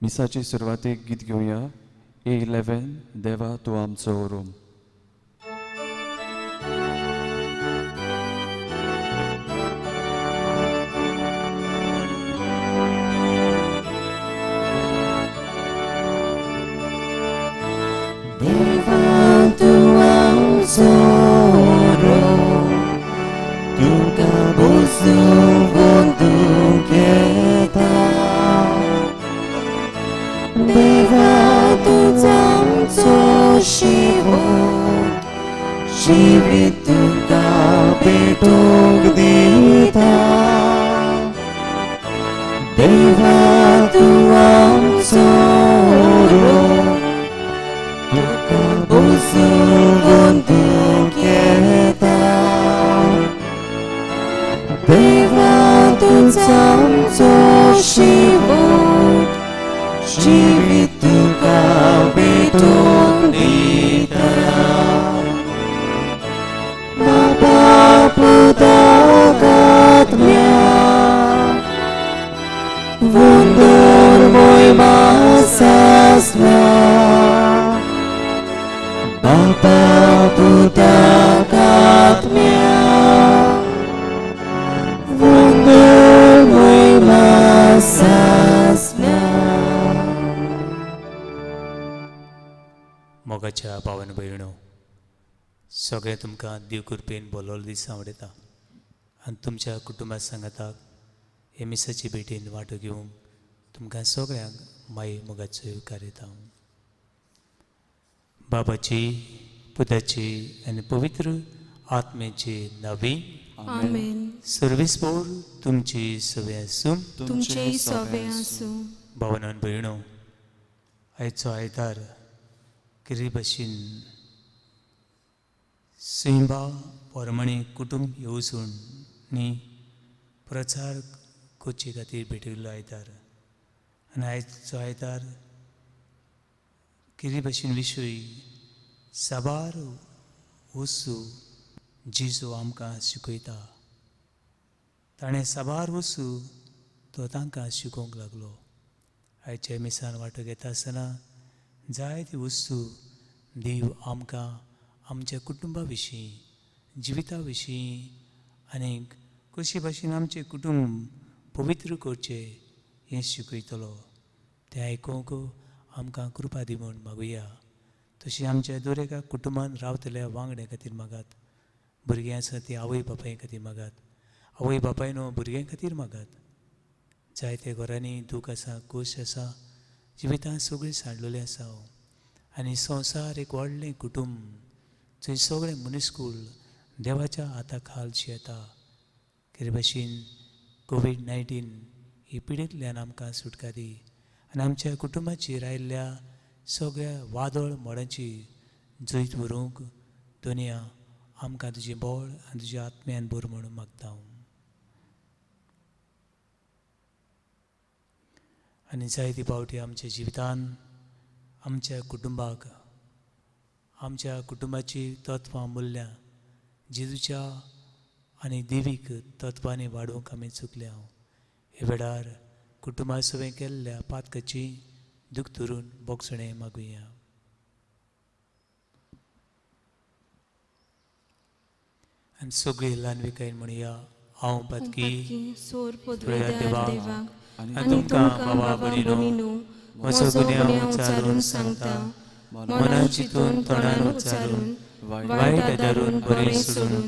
मिसाचे सुरवातेक गीत घेवया A11 देवा तूं आमचो उरूम. देवा तूं आमचो उरूम, तुका बसून तूं घेता. देवा तूं आमचो शिवोट, जिवीत तुका भेटूंक दिता. देवा तूं आमचो उरूम, तुका बसून तूं घेता. देवा तूं आमचो शिवोट, जिवीत तुका भेटूंक दिता. बाबा पुताक आत्म्या, वंदोर मोहिमा सासना. बाबा पुताक आत्म्या, वंदोर मोहिमा सासना. मोगाच्या भावान भयणो, सगळें तुमकां देव कृपेन बोलवलो दीस आवडटा आनी तुमच्या कुटुंबा सांगाताक हे मिसाचे भेटेन वांटो घेवंक तुमकां सगळ्यांक माई मोगाचो येवकार येता. बाबाची, पुताची आनी पवित्र आत्म्याची नवी. आमेन. सर्वेस्पोर तुमची सवे आसूं. तुमचेय सवे आसूं. भावनान भयणो, आयचो आयतार किरी भशेन सिंबा पोरमणी कुटुंब येवजण न्ही प्रचार करचे खातीर भेटिल्लो आयतार. आनी आयचो आयतार किरी भशेन विशय साबार वस्तू जेजू आमकां शिकयता. ताणें साबार वस्तू तो तांकां शिकोवंक लागलो. आयच्या मिसान वांटो घेता आसतना जायती वस्तू देव आमकां आमच्या कुटुंबा विशीं, जिविता विशीं आनी कशे भाशेन आमचें कुटुंब पवित्र करचें हें शिकयतलो. तें आयकूंक आमकां कृपा दी म्हूण मागुया. तशें आमच्या दर एका कुटुंबान रावतल्या वांगड्या खातीर मागात. भुरगीं आसा ती आवय बापाय खातीर मागात, आवय बापाय न्हू भुरग्यां खातीर मागात. जायते घरांनी दूख आसा, खोश आसा, जिवितांत सगळें सांडलेलें आसा. आनी संवसार एक व्हडलें कुटुंब थंय सगळें मनीसकूळ देवाच्या हाता खाल येता. कितें भाशेन कोवीड-19 ही पिडेंतल्यान आमकां सुटका दी आनी आमच्या कुटुंबाचेर आयिल्ल्या सगळ्या वादळ मोडांची जैत व्हरूंक दुनिया आमकां तुजें बळ आनी तुज्या आत्म्यान भर म्हणून मागता हांव. आनी जायते फावटी आमच्या जिवितान आमच्या कुटुंबाक, आमच्या कुटुंबाची तत्वां मुल्यां जेजूच्या आनी देवीक तत्वांनी वाडोवंक आमी चुकल्या. हे वेळार कुटुंबा सवें केल्ल्या पातकाची दूख धरून बोगसणें मागुया. आनी सगळी ल्हानविकायेन म्हणया, हांव पातकी सोर पदव्या पदवेदार देवा, देवाक आनी आनी तुमकां तुमकां बाबा बाबा भयणीनो, भयणीनो, म्हजो म्हजो गुन्यांव गुन्यांव उच्चारून उच्चारून सांगता, सांगता, मनान चिंतून तोंडान उच्चारून, वायट आदारून बरें सोडून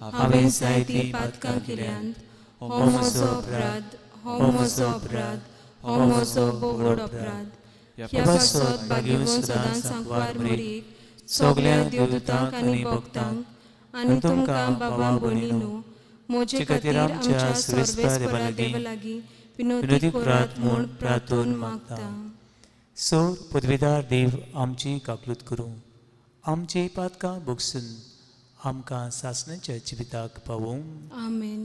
हांवें जायतीं पातकां केल्यांत. हो म्हजो अपराध, हो म्हजो अपराध, हो म्हजो भोव अपराध. ह्या पासत भाग्यवंत सदांच सांकवार मरीक, सगल्या देवदूतांक आनी भक्तांक आनी तुमकां बाबा भयणीनो, म्हजे खातीर आमच्या सर्वेस्परा देवा लागीं विनोदी करात म्हूण प्रार्थून मागता. सोर पदवीदार देव आमची काकलूत करूं, आमची पातकां भोगसून आमकां सासणाच्या जिविताक पावोवं. आमेन.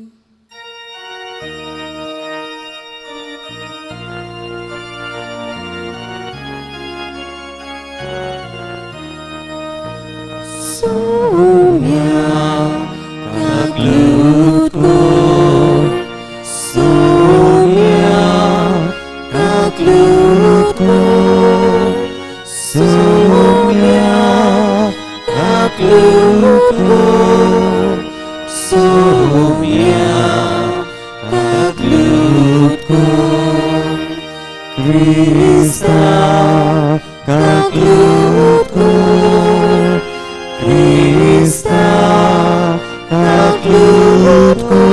Soumya kaklut kor, Soumya kaklut Soumya kaklut ko, Krista kaklut ko, Krista kaklut ko,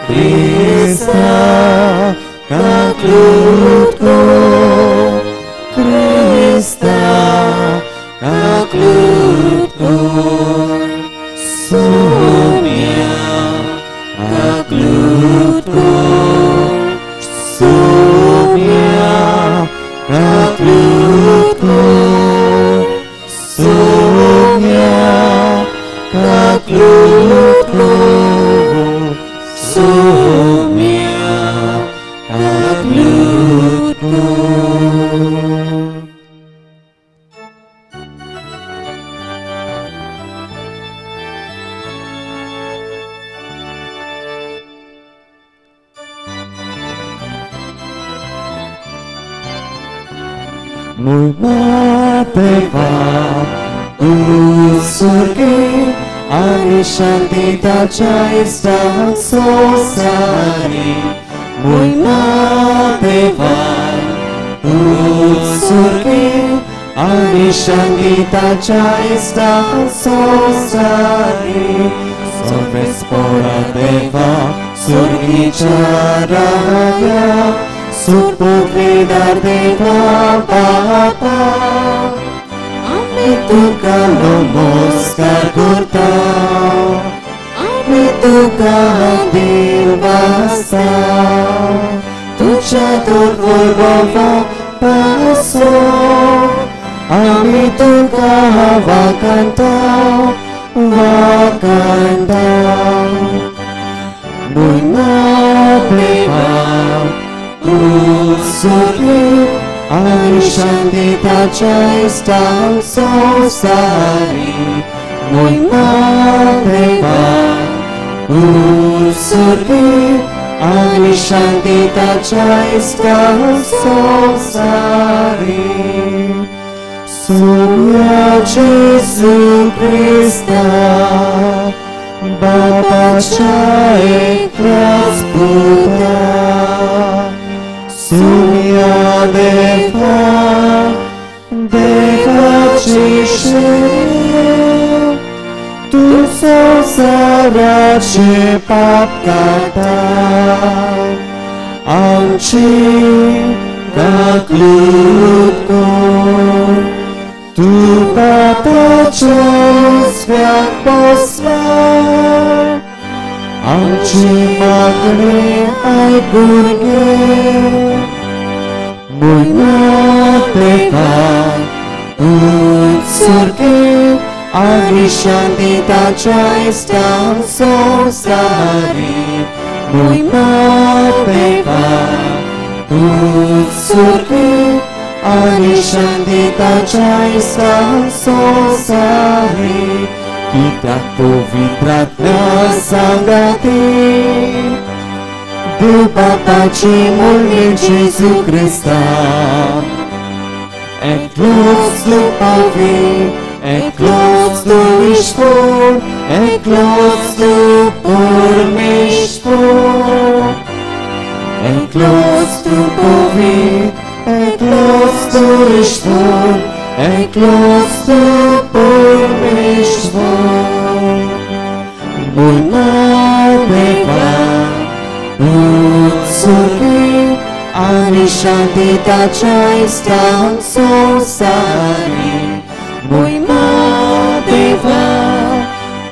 Krista kaklut ko, Krista kaklut ko, Soumya kaklut ko, Soumya kaklut ko, Soumya kaklut ko, Soumya kaklut ko. Muy उत्सुर्गे आणि शांतताच्या इष्टांक सोसारी. देवा उत्सुर्गे आणि शांतताच्या इष्टांक सोसारी. सर्वेस्पोरा देवा सुर्गीच्या राया सुपुत्रीदार देवा बापा आमी तुका नमस्कार करता, आमी तुका दिलवासा, तुझ्या दुर्वैभवा पासो आमी तुका वाकांता वाकांता. देवा उत्सुर्गे आणि शांतताच्या इष्टांक सोसारी. देवा उत्सुर्गे आणि शांतताच्या इष्टांक सोसारी. सोम्या जेजू क्रिस्ता बापाच्या एकल्याच पुता, सोम्या देवा देवाची शेव, तूं संवसाराचे पाप काडटा, आमची काकलूत कर. तूं बापाच्या उजव्याक बसला, आमची मागणी आयकून घे. देवा उत्सुर्गे आणि शांतताच्या इष्टांक सोसारी. देवा उत्सुर्गे आणि शांतताच्या इष्टांक सोसारी. कित्याक पवित्र आत्म्या सांगाती देव बापाची मुलगी जेजू क्रिस्ता, एकलोच तूं पावी, एकलोच तूं ईश्वर, एकलोच तूं परमेश्वर. एकलोच तूं पावी, एकलोच तूं ईश्वर, एकलोच तूं परमेश्वर. देवा उत्सुर्गे आणि शांतताच्या इष्टांक सोसारी. देवा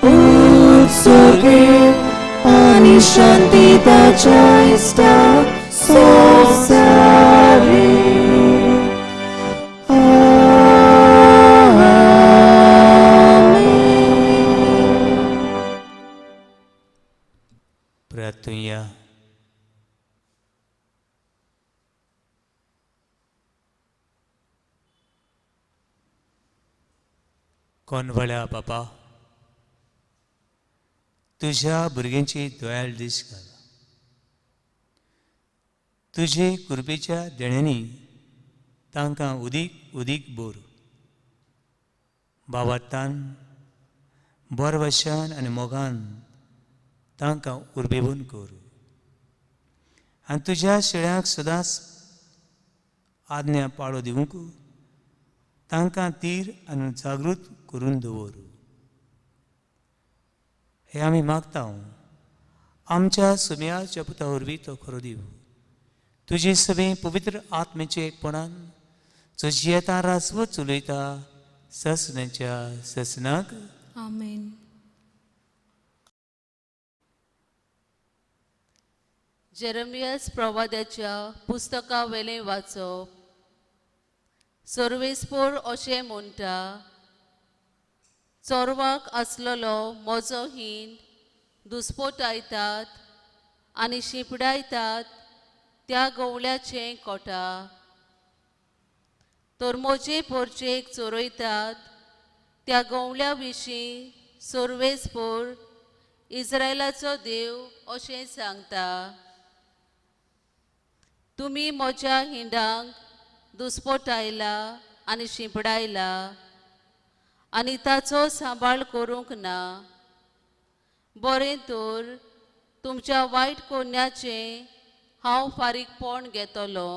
उत्सुर्गे आणि शांतताच्या इष्टांक सोसारी. प्रार्थुया. कोनवळ्या बाबा, तुझ्या भुरग्यांची दोयाळ दीस घाल, तुझे कृपेच्या देण्यांनी तांकां उदीक उदीक बोर. बाबातान बरवशान आनी मोगान तांकां उर्बेवन कर आनी तुज्या शेळ्यांक सदांच आज्ञा पाळो दिवंक तांकां तीर आनी जागृत करून दवर. हें आमी मागता आमच्या सुम्याच्या पुता वरवीं तो खरो दिव तुजी सगळीं पवित्र आत्मेचे एकपणान जो जियेता रासवत चलयता ससनाच्या ससनाक. आमेन. जेरमियस प्रवाद्याच्या पुस्तकावेलें वाचप. सर्वेस्पोर अशें म्हणटा, चोरवाक आसलेलो म्हजो हीण दुस्पोटायतात आनी शिंपडायतात त्या गवळ्याचें कोटा, तर म्हजे पोरचेक चोरयतात त्या गवळ्या विशीं सर्वेस्पोर इस्रायलाचो देव अशें सांगता, तुमी म्हज्या हिंडांक दुस्पोटायला आनी शिंपडायला आनी ताचो सांबाळ करूंक ना. बरें तर तुमच्या वायट कोन्याचें हांव फारीकपण घेतलो.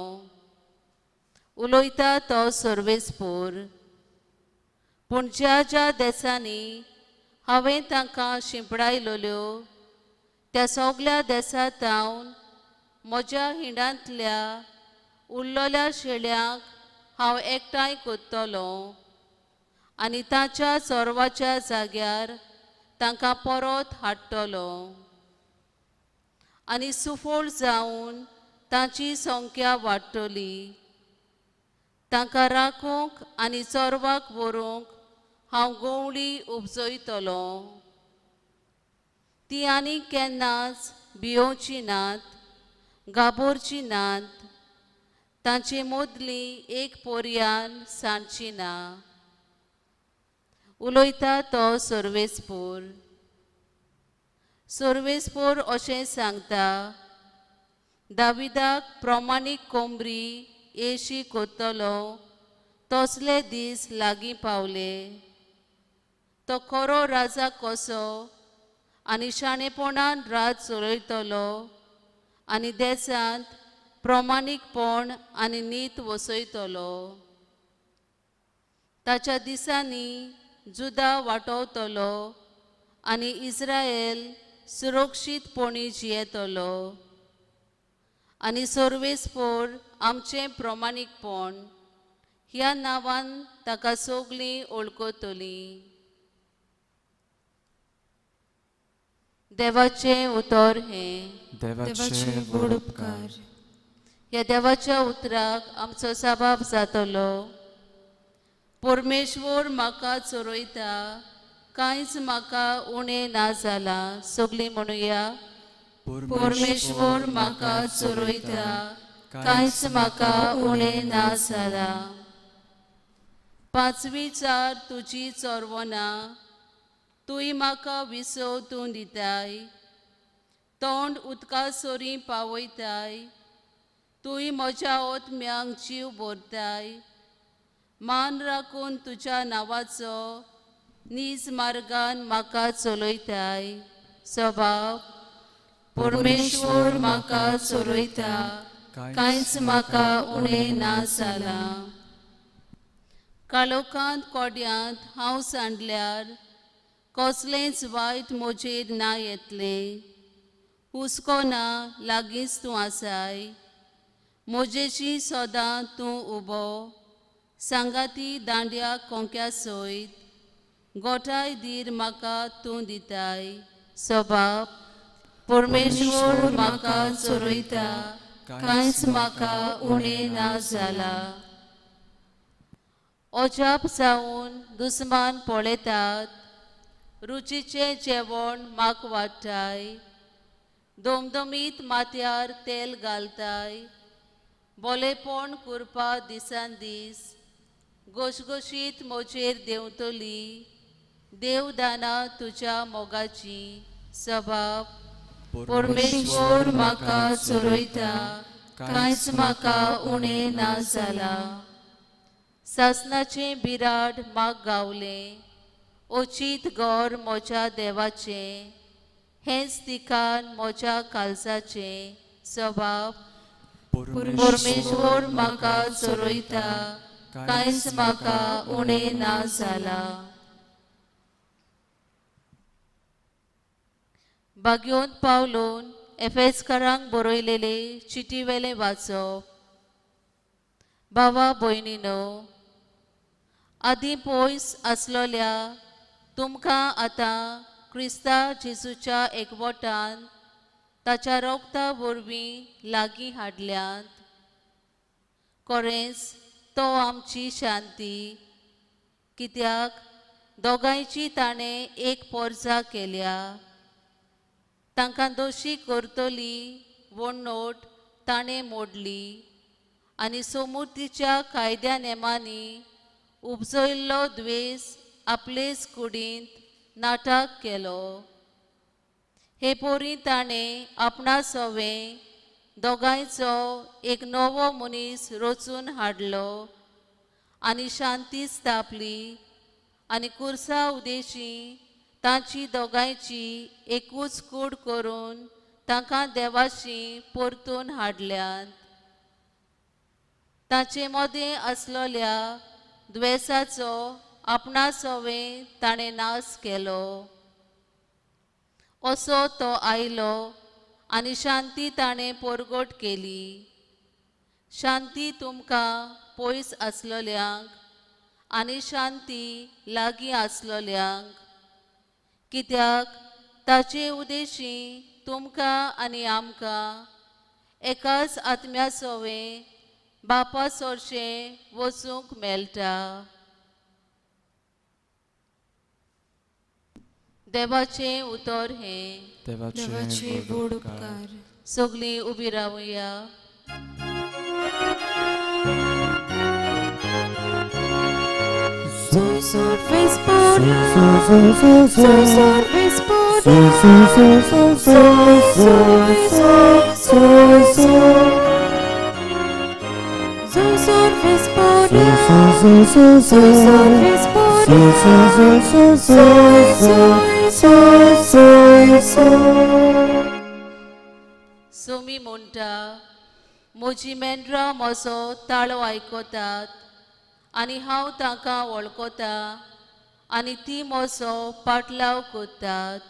उलयता तो सर्वेस्पोर. पूण ज्या ज्या देसांनी हांवें तांकां शिंपडायल्यो त्या सगल्या देसां थावन म्हज्या हिंडांतल्या उरलेल्या शेळ्यांक हांव एकठांय करतलो आनी ताच्या चोरवाच्या जाग्यार तांकां परत हाडटलो आनी सुफळ जावन तांची संख्या वाडटली. तांकां राखूंक आनी चोरवाक व्हरूंक हांव गवळी उपजयतलो. ती आनी केन्नाच भियोवची नात, घाबरची नात, तांचे मदली एक पोरयान सांडची ना. उलयता तो सर्वेस्पोर. सर्वेस्पोर अशें सांगता, दाविदाक प्रमाणीक कोंबरी येशी करतलो तसले दीस लागीं पावले. तो खरो राजा कसो आनी शाणेपणान राज चलयतलो आनी देशांत प्रमाणीकपण आनी नीत वसयतलो. ताच्या दिसांनी जुदा वाटवतलो आनी इस्रायल सुरक्षीतपणी जियेतलो आनी सर्वेस्पोर आमचें प्रमाणीकपण ह्या नांवान ताका सगळीं वळखतलीं. देवाचें उतर हें. देवाचे व्हड उपकार. ह्या देवाच्या उतराक आमचो साबाब जातलो. परमेश्वर म्हाका चोरयता, कांयच म्हाका उणें ना जालां. सगळीं म्हणुया, परमेश्वर म्हाका चोरयता, कांयच म्हाका उणें ना जालां. पांचवी चार तुजी चोरवना, तूंय म्हाका विसव तूं दिताय, तोंड उदका सोरी पावयताय, तूंय म्हज्या ओतम्यांक जीव भरताय. मान राखून तुज्या नांवाचो नीज मार्गान म्हाका चलयताय. सभाव परमेश्वर म्हाका चोरयता, कांयच म्हाका उणें ना जालां. काळोखांत कोड्यांत हांव सांडल्यार कसलेंच वायट म्हजेर ना येतलें. हुस्को ना लागींच तूं आसाय, म्हजेशी सदां तूं उबो, सांगाती दांड्या कोंक्या सयत गोठाय धीर म्हाका तूं दिताय. सभाव परमेश्वर म्हाका चोरयता, कांयच म्हाका उणें ना जालां. अजाप जावन दुस्मान पळयतात, रुचीचें जेवण म्हाका वाडटाय, दमदमीत माथ्यार तेल घालताय, बोलेपण करपा दिसान दीस घोशघोशीत म्हजेर देंवतली देवदानां तुज्या मोगाची. सभाव परमेश्वर म्हाका चोरयता, कांयच म्हाका उणें ना जालां. सासणाचें बिराड म्हाका गावलें, ओचीत घर म्हज्या देवाचें, हेंच दिकान म्हज्या काळजाचें स्वभाव. परमेश्वर म्हाका चरयता, कांयच म्हाका उणें ना जालां. भाग्योन पावलून एफेसकारांक बरयलेले चिटीवेलें वाचप. भावा भयणीनो, आदीं पयस आसलोल्या तुमकां आतां क्रिस्ता जेजूच्या एकवटान ताच्या रोगता वरवीं लागीं हाडल्यात. खरेंच तो आमची शांती, कित्याक दोगांयची ताणें एक पोरजा केल्या. तांकां दोशी करतली वणनोट ताणें मोडली आनी सोमुर्तीच्या कायद्या नेमांनी उपजयल्लो द्वेस आपलेच कुडींत नाटक केलो. हे पोरी ताणें आपणा सवें दोगांयचो एक नवो मनीस रचून हाडलो आनी शांती स्थापली आनी कुर्सा उदेशी तांची दोगांयची एकूच कूड करून तांकां देवाशी परतून हाडल्यात. ताचे मदें आसलोल्या द्वेसाचो आपणा सवें ताणें नाश केलो. असो तो आयलो आनी शांती ताणें परगट केली. शांती तुमकां पयस आसलोल्यांक आनी शांती लागीं आसलोल्यांक, कित्याक ताचे उदेशी तुमकां आनी आमकां एकाच आत्म्या सवें बापा सोरशें वचूंक मेळटा. देवाचें उतर हें. देवाचे व्हड उपकार. सगळीं उबी रावया. सोमी म्हणटा, म्हजी मेंढरां म्हजो ताळो आयकतात आनी हांव तांकां वळखता आनी ती म्हजो पाटलाव करतात.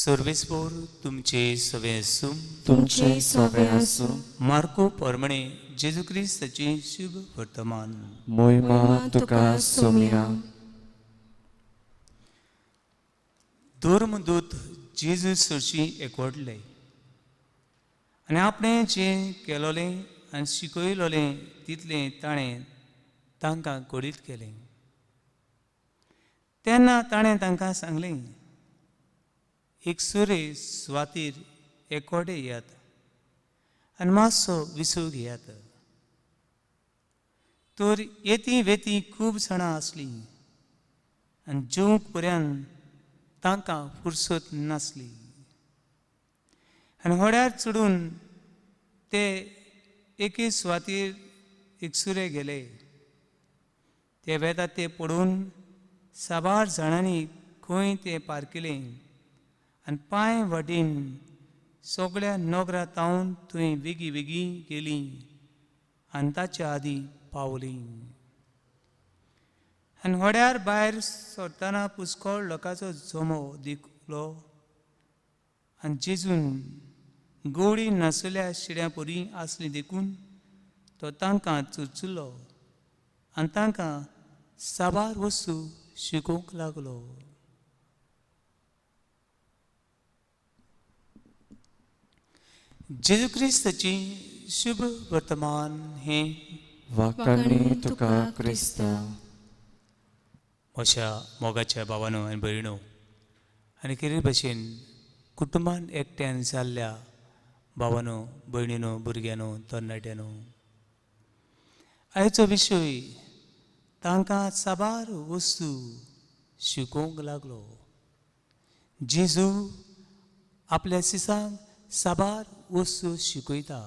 सर्वेस्पोर तुमचे सवे आसूं. तुमचे सवे आसूं. मार्को परमणे जेजू क्रिस्ताचे शुभ वर्तमान. मोहिमा तुका सोमिया. धर्मदूत जेजू सरशी एकवटले आनी आपणें जें केलोलें आनी शिकयलोलें तितलें ताणें तांकां कळीत केलें. तेन्ना ताणें तांकां सांगलें, एक सुरे सुवातीर एकोडे येयात आनी मातसो विसव घेयात. तर येती वेती खूब जाणां आसलीं आनी जेवंक पर्यंत तांकां फुरसत नासली. आनी होड्यार चडून ते एके सुवातीर एकसुरे गेले. ते वेता ते पडून साबार जाणांनी खंय ते पारकिलें आनी पांय वाटेन सगळ्या नगरा तावन थंय वेगीं वेगीं गेलीं आनी ताच्या आदीं पावलीं. आनी होड्यार भायर सरतना पुस्कळ लोकांचो जमो दिकलो आनी जेजून गोडी नासल्या शिड्या परी आसली देखून तो तांकां चुरचुरलो आनी तांकां साबार वस्तू शिकोवंक लागलो. जेजू क्रिस्ताची शुभ वर्तमान हें. वाखाणी तुका क्रिस्ता. म्हज्या मोगाच्या भावानो आनी भयणो, आनी खेरीत भशेन कुटुंबान एकट्यान जाल्ल्या भावानो, भयणीनो, भुरग्यांनो, तरणाट्यांनो, आयचो विशय तांकां साबार वस्तू शिकोवंक लागलो. जेजू आपल्या सिसांक साबार वस्तू शिकयता.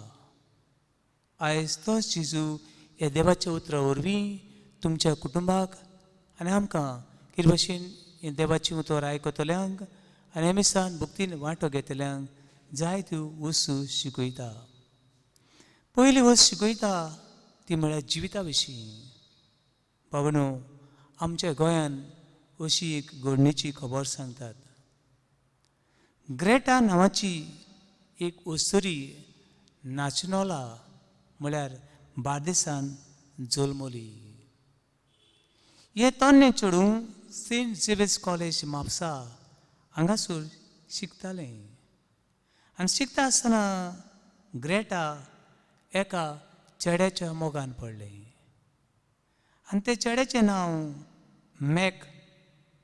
आयज तोच जेजू ह्या देवाच्या उतरा वरवीं तुमच्या कुटुंबाक आनी आमकां कितें भशेन हें देवाचें उतर आयकतल्यांक आनी मिसान भक्तीन वांटो घेतल्यांक जायत्यो वस्तू शिकयता. पयली वस्त शिकयता ती म्हळ्यार जिविता विशीं. बाबानो, आमच्या गोंयान अशी एक घडणेची खबर सांगतात. ग्रेटा नांवाची एक अस्तुरी नाचनोला म्हळ्यार बार्देसान जल्मली. हें तरणे चेडूं सेंट झेवियर्स कॉलेज म्हापसा हांगासर शिकतालें आनी शिकता आसतना ग्रेटा एका चेड्याच्या मोगान पडलें आनी ते चेड्याचें नांव मॅक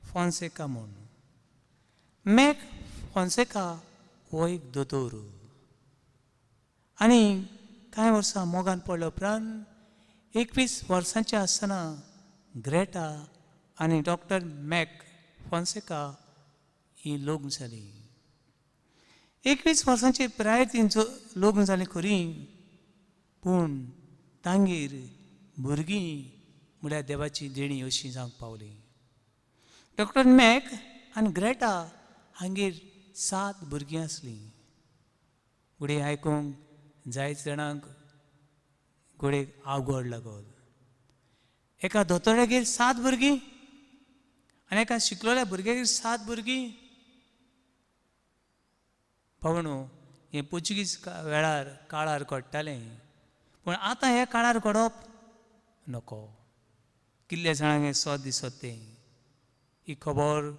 फोन्सेका म्हूण. मॅक फोन्सेका हो एक दोतोर आनी कांय वर्सां मोगान पडल्या उपरांत 21 वर्सांचें आसतना ग्रेटा आनी डॉक्टर मॅक फोन्सेका ही लग्न जाली. 21 वर्सांचे पिरायेर ती लग्न जालीं खरी, पूण तांगेर भुरगीं म्हळ्यार देवाची देणी अशी जावंक पावली. डॉक्टर मॅक आनी ग्रेटा हांगेर 7 भुरगीं आसलीं. घडये आयकूंक जायत जाणांक घडये आवगड लागत. एका दोतोरागेर 7 भुरगीं आनी एका शिकलेल्या भुरग्यागेर 7 भुरगीं. पावणो हें पोर्चुगीज वेळार काळार घडटालें, पूण आतां ह्या काळार घडप नको. कितल्या जाणांक हें सत दिसत तें. ही खबर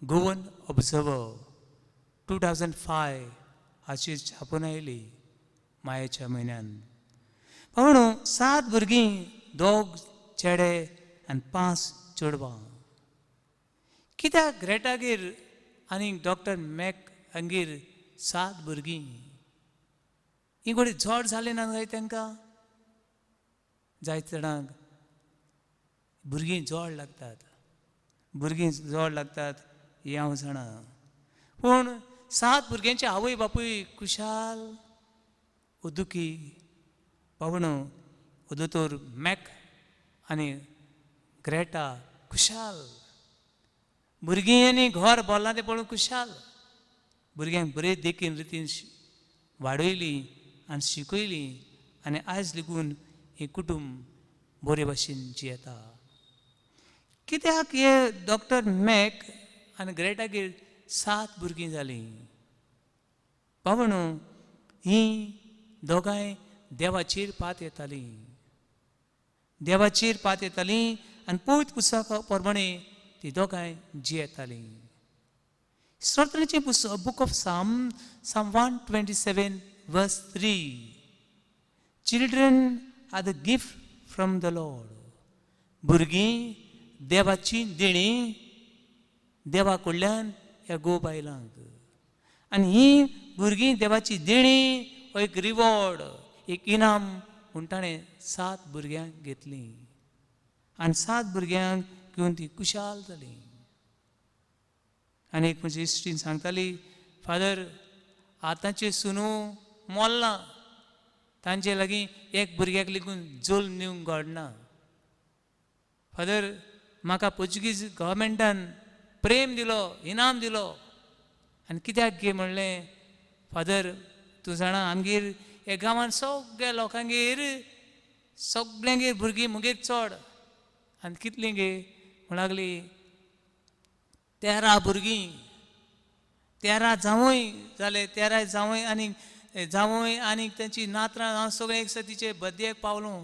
गोवन ऑब्जर्वर 2005 हाचेर छापून आयली मायाच्या म्हयन्यान. पावणो 7 भुरगीं, 2 चेडे आनी 5 चेडवां. कित्याक ग्रेटागेर आनी डॉक्टर मॅक हांगेर 7 भुरगीं? ही घोडी झोड जालें ना काय तांकां? जायते जाणांक भुरगीं जोड लागतात, भुरगीं जोड लागतात हें हांव जाणा. पूण 7 भुरग्यांचे आवय बापूय खुशाल दुखी. बाबणो दोतोर मॅक आनी ग्रेटा खुशाल. भुरगीं आनी घर भरलां तें पळोवन खुशाल. भुरग्यांक बरे देखीन रितीन वाडयलीं आनी शिकयलीं आनी आयज लेगून हें कुटुंब बरे भाशेन जियेता. कित्याक हे डॉक्टर मॅक आनी ग्रेटागेर 7 भुरगीं जालीं? बाबणो हीं दोगांय देवाचेर पात येतालीं, देवाचेर पात येतालीं आनी पवित्र पुस्तका प्रमाणे ती दोगांय जियेतालीं. स्तोत्राचें पुस्तक book of Psalm, Psalm 127 verse 3, children are the gift from the Lord. भुरगीं देवाची देणी, देवा कडल्यान ह्या गो बायलांक. आनी हीं भुरगीं देवाची देणी हो एक रिवॉर्ड, एक इनाम म्हूण ताणें 7 भुरग्यांक घेतलीं आनी 7 भुरग्यांक घेवन ती खुशाल जाली. आनी एक म्हजी इश्टीन सांगताली, फादर आतांचे सुनू मोल्लां, तांचे लागीं एक भुरग्याक लेगून जल्म दिवंक घडना. फादर म्हाका पोर्चुगीज गव्हर्मेंटान प्रेम दिलो, इनाम दिलो. आनी कित्याक गे म्हणलें, फादर तूं जाणा आमगेर ह्या गांवांत सगळ्या लोकांगेर सगळ्यांगेर भुरगीं म्हगेर चड. आनी कितलीं गे म्हण लागली, 13 भुरगीं, 13 जावंय जाले, 13 जावंय आनी जावंय आनी तांची नातरां. हांव सगळें एक दिसा तिचे बर्थडेक पावलो.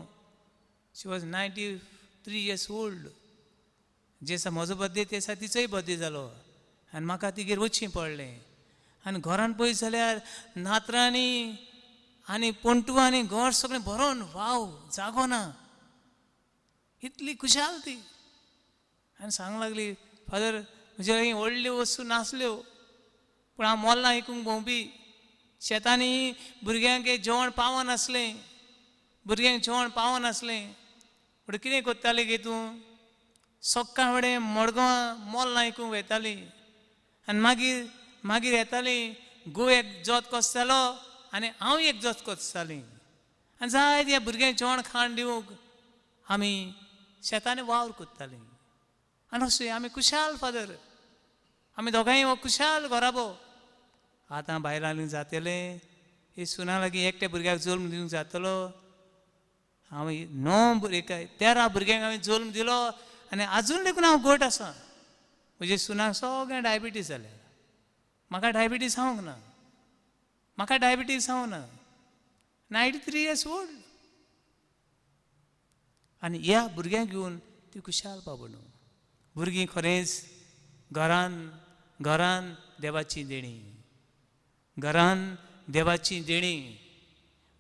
She was 93 years old. जे दिसा म्हजो बर्थडे ते दिसा तिचोय बर्थडे जालो आनी म्हाका तिगेर वचचें पडलें. आनी घरान पळयत जाल्यार नातरांनी आनी पणटुवांनी घर सगळें भरोन, वाव जागो ना, इतली खुशाल ती. आनी सांगूंक लागली, फादर म्हजे लागीं व्हडल्यो वस्तू नासल्यो, पूण हांव मोल्लां विकूंक भोंवपी. शेतांनी भुरग्यांक जेवण पावनासलें, भुरग्यांक जेवण पावनासलें. पूण कितें करतालें गे तूं? सकाळ फुडें मडगांव मोल्लां विकूंक वयताली आनी मागीर मागीर येताली. घोव एक जोत कसतालो आनी हांव एक जोत कसताली आनी जाय त्या भुरग्यांक जेवण खाण दिवंक आमी शेतांनी वावर करतालीं. आनी अशें आमी खुशाल फादर, आमी दोगांय हो खुशाल घराबो. आतां बायलांनी जातलें ही सुना लागीं एकट्या भुरग्याक जल्म दिवंक जातलो. हांव 9 भुरगे 13 भुरग्यांक हांवें जल्म दिलो आनी आजून लेगून हांव घट आसा. म्हजे सुनाक सगळें डायबिटीज जालें. म्हाका डायबिटीज जावंक ना, म्हाका डायबिटीज जावंक ना. 93 years old. आनी ह्या भुरग्यांक घेवन ती खुशाल बाबा न्हू. भुरगीं खरेंच घरान घरान देवाची देणी, घरान देवाची देणी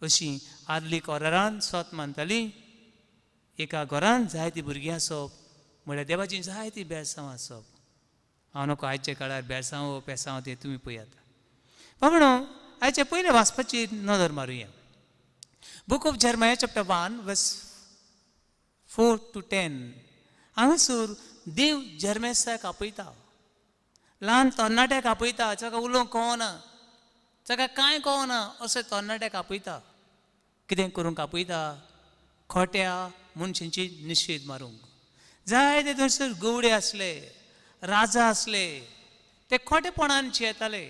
अशी आदली कोरारान सोत मानताली. एका घरान जायतीं भुरगीं आसप म्हळ्यार देवाची जायतीं बेळसांव आसप. हांव नको आयच्या काळार बेळसांव पेसांव तें तुमी पळयात. बाबा आयच्या पयल्या वाचपाची नदर मारुया. Book of Jeremiah chapter 1 verse 4 to 10. हांगासर देव जेरमेसाक आपयता, ल्हान तरणाट्याक आपयता, जाका उलोवंक कळना, जाका कांय कळना अशें तरणाट्याक आपयता. कितें करूंक आपयता? खोट्या मनशांची निशेध मारूंक. जायते थंयसर गवडे आसले, राजा आसले, ते खोटेपणान जियेताले.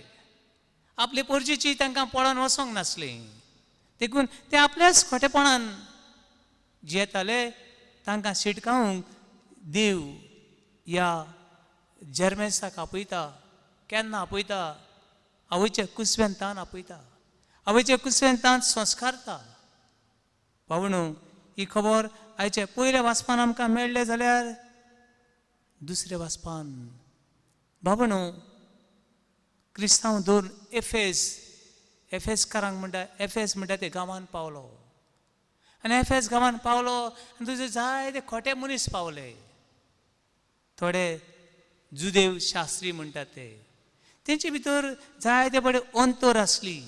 आपले पोरजेची तांकां पळोवन वचोंक नासली, देखून ते आपल्याच खोटेपणान जियेताले. तांकां शिटकावंक देव ह्या जेरमेसाक आपयता. केन्ना आपयता? आवयच्या कुसव्यान तान आपयता, आवयच्या कुसव्यान तान संस्कारता. बाबणू ही खबर आयच्या पयल्या वाचपान आमकां मेळ्ळें जाल्यार दुसऱ्या वाचपान बाबणू क्रिस्तांव दोन एफेस, एफेसकारांक म्हणटा, एफेस म्हणटा ते गांवान पावलो आनी एफेस गांवान पावलो आनी तुजे जायते खोटे मनीस पावले. थोडे जुदेव शास्त्री म्हणटात ते, तेंचे भितर जायते बरे अंतर आसली,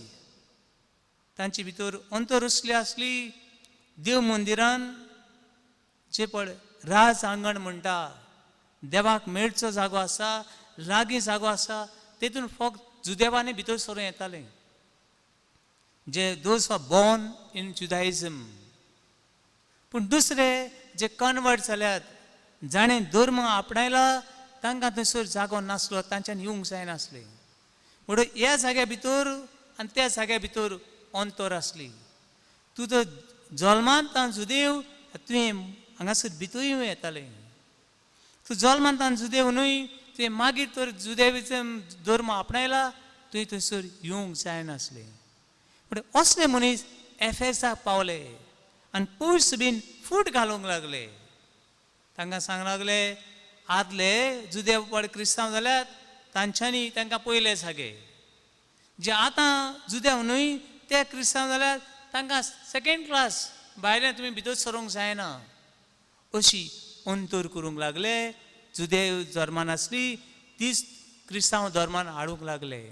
तांचे भितर अंतर असली आसली. देव मंदिरान जे पळय राज आंगण म्हणटा, देवाक मेळचो जागो आसा, लागीं जागो आसा, तेतून फक्त जुदेवांनी भितर सरून येताले, जे those are born in Judaism. पूण दुसरे जे कन्वर्ट जाल्यात, जाणें धर्म आपणायला, तांकां थंयसर जागो नासलो, तांच्यान येवंक जायनासलें. म्हणून ह्या जाग्या भितर आनी त्या जाग्या भितर अंतर आसली. तूं तर जल्मान तान जुदेव, तुवें हांगासर भितर येवं येतालें. तूं जल्मान तान जुदेव न्हय, तुवें मागीर तर जुदेविजम धर्म आपणायला, तुवें थंयसर येवंक जायनासलें. म्हणून असले मनीस एफेसाक पावले आनी पयस बीन फूट घालूंक लागले. तांकां सांग लागले, आदले जुदेव पड क्रिस्तांव जाल्यार तांच्यांनी तांकां पयले जागे, जे आतां जुदेव न्हय ते क्रिस्तांव जाल्यार तांकां सेकेंड क्लास, भायल्यान तुमी भितर सरूंक जायना अशी अंतर करूंक लागले. जुदेव धर्मान आसली तीच क्रिस्तांव धर्मान हाडूंक लागले.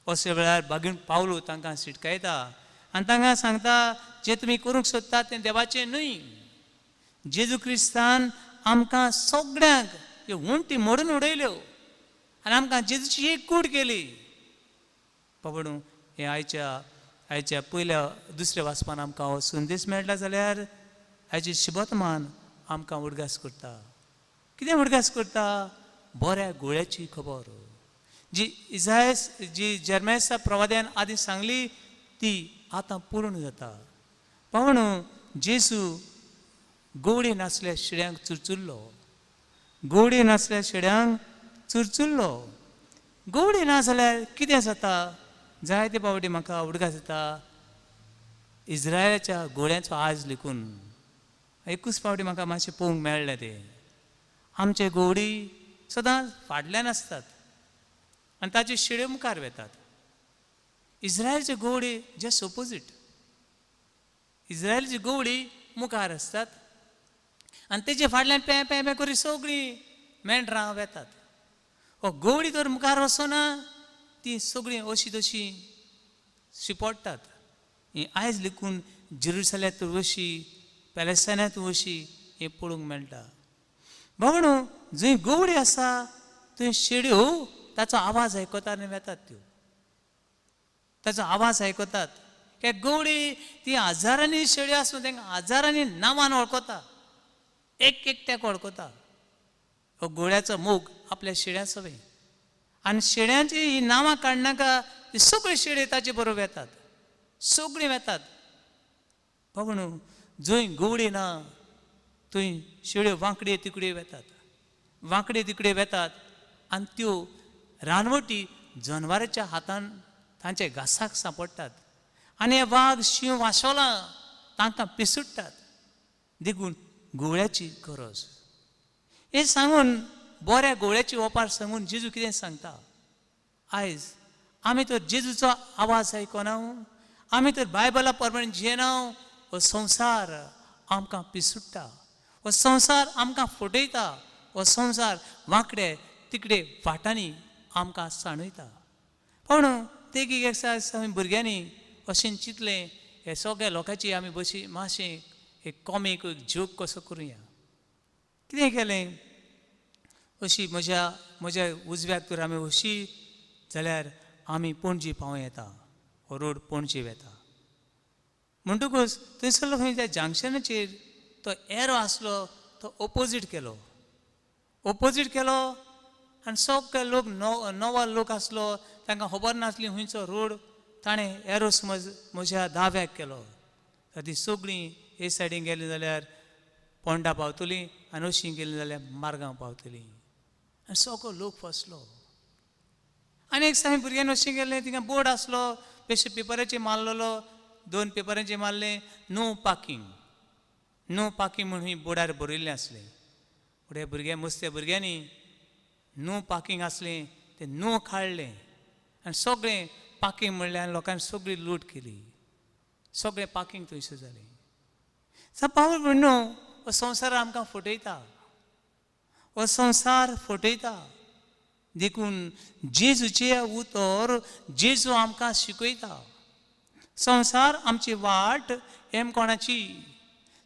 अशे वेळार बागीन पावलो तांकां शिटकायता आनी तांकां सांगता, जें तुमी करूंक सोदता तें देवाचें न्हय. जेजू क्रिस्तान आमकां सगळ्यांक ह्यो वण्टी मोडून उडयल्यो आनी आमकां जेजूची एक कूड केली. बाबडू हें आयच्या आयच्या पयल्या दुसऱ्या वाचपान आमकां हो संदेश मेळटा जाल्यार आयची शिबतमान आमकां उडगास करता. कितें उडगास करता? बऱ्या गुळ्याची खबर जी इजायस जी जेरमेसा प्रवाद्यान आदी सांगली ती आतां पूर्ण जाता. पावणू जेजू गोवडी नासल्या शिड्यांक चुरचुरलो, गोवडी नासल्या शिड्यांक चुरचुरलो. गोवडी ना जाल्यार कितें जाता? जायते पावटी म्हाका उडगास जाता इस्रायलाच्या गोळ्यांचो आज लेखून एकूच पावटी म्हाका मातशें पळोवंक मेळ्ळें. तें आमचे गोवडी सदांच फाटल्यान आसतात आनी ताच्यो शिड्यो मुखार वेतात. इस्रायलचे गोवडी जस्ट ओपोजीट, इस्रायलची गोवडी मुखार आसतात आनी तेजे फाटल्यान पें पें पें करी सगळीं मेंढरां वेतात. हो गोवडी तर मुखार वचना ती सगळीं अशी तशी शिपडटात. ही आयज लेखून जेरुसलेमांत वशी, पॅलेस्टायनांत वशी हें पळोवंक मेळटा. भावणो, जंय गवळी आसा थंय शेड्यो ताचो आवाज आयकता आनी वेतात त्यो, ताचो आवाज आयकतात. कित्याक गवळी ती हजारांनी शेळ्यो आसूं तांकां हजारांनी नांवान वळखता, एक एकट्याक वळखता. हो गवळ्याचो मोग आपल्या शेळ्यां सवें, आनी शेळ्यांची ही नांवां काडनाका, ती सगळी शेळी ताचे बरोबर वेतात, सगळीं वेतात. बाबणू, जंय गवळी ना थंय शेळ्यो वांकडे तिकडे वेतात, वांकडे तिकडे वेतात आनी त्यो रानवटी जनवराच्या हातान तांच्या घासाक सांपडटात आनी हे वाग शींव वासोलां तांकां पिसुडटात. देखून गवळ्याची गरज. हें सांगून बऱ्या गवळ्याची ओपार सांगून जेजू कितें सांगता? आयज आमी तर जेजूचो आवाज आयकना, आमी तर बायबला प्रमाणे जियेना. हो संवसार आमकां पिसुडटा, हो संवसार आमकां फटयता, हो संवसार वांकडे तिकडे वाटांनी आमकां सांडयता. पूण देखीक एक आमी भुरग्यांनी अशें चिंतलें, हे सगळ्या लोकांची आमी बशी मातशें एक कॉमीक एक जोक कसो करुया. कितें केलें, अशी म्हज्या म्हज्या उजव्याक तर आमी अशी जाल्यार आमी पणजी पावूं येता, हो रोड पणजी वेता. म्हणटकूच थंयसरलो खंय त्या जंक्शनाचेर तो एरो आसलो तो ओपोजीट केलो, ओपोजीट केलो आनी सगळे लोक नवो लोक आसलो, तांकां खबर नासली खंयचो रोड. ताणें एरो समज म्हज्या दाव्याक केलो. ती सगळीं हे सायडीन गेलीं जाल्यार पोंडा पावतलीं आनी अशीं गेलीं जाल्यार मारगांव पावतलीं. आनी सगळो लोक फसलो. आनी एक साय भुरग्यांनी अशें गेलें, थिंगा बोर्ड आसलो बेश्टे पेपराचेर मारलेलो, 2 पेपरांचेर मारलें नो पार्कींग, नो पार्कींग म्हूण ही बोर्डार बरयल्लें आसलें. फुडें भुरग्यां मस्त्या भुरग्यांनी नो पार्कींग आसलें तें नो काडलें आनी सगळें पार्कींग म्हणल्यार लोकांनी सगळी लूट केली, सगळें पार्कींग थंयसर जालें. पावल म्हणून हो संवसार आमकां फटयता, हो संवसार फटयता. देखून जेजूचें उतर जेजू आमकां शिकयता. संवसार आमची वाट एम कोणाची,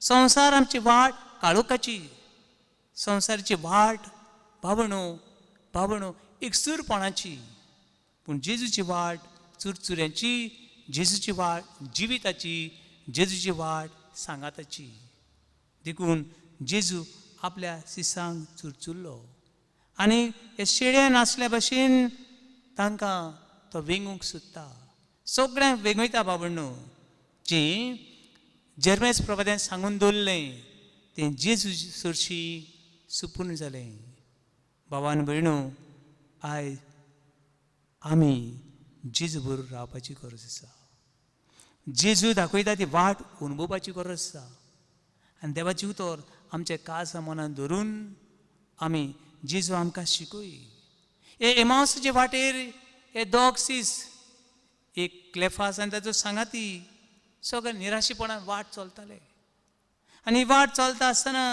संवसार आमची वाट काळोखाची, संवसाराची वाट बाबणो बाबणो एकसूरपणाची, पूण जेजूची वाट चुरचुऱ्यांची, जेजूची वाट जिविताची, जेजूची वाट सांगाताची. देखून जेजू आपल्या सिसांक चुरचुरलो आनी हे शेळ्यान आसल्या भशेन तांकां तो वेंगूंक सोदता, सगळ्यांक वेंगयता. बाबडनो, जें जेर्मेस प्रवाद्यान सांगून दवरलें तें जेजू सरशी सुपूर्ण जालें. बाबान भयणो, आयज आमी जेजू बरोबर रावपाची गरज आसा. जेजू दाखयता ती वाट अणभवपाची गरज आसा. आनी देवाचें उतर आमच्या काळजा मनान धरून आमी जेजू आमकां शिकय. हे एमावसाचे वाटेर हे दोग सीस, एक क्लेफास आनी ताचो सांगाती, सगळे निराशेपणान वाट चलताले. आनी वाट चलता आसतना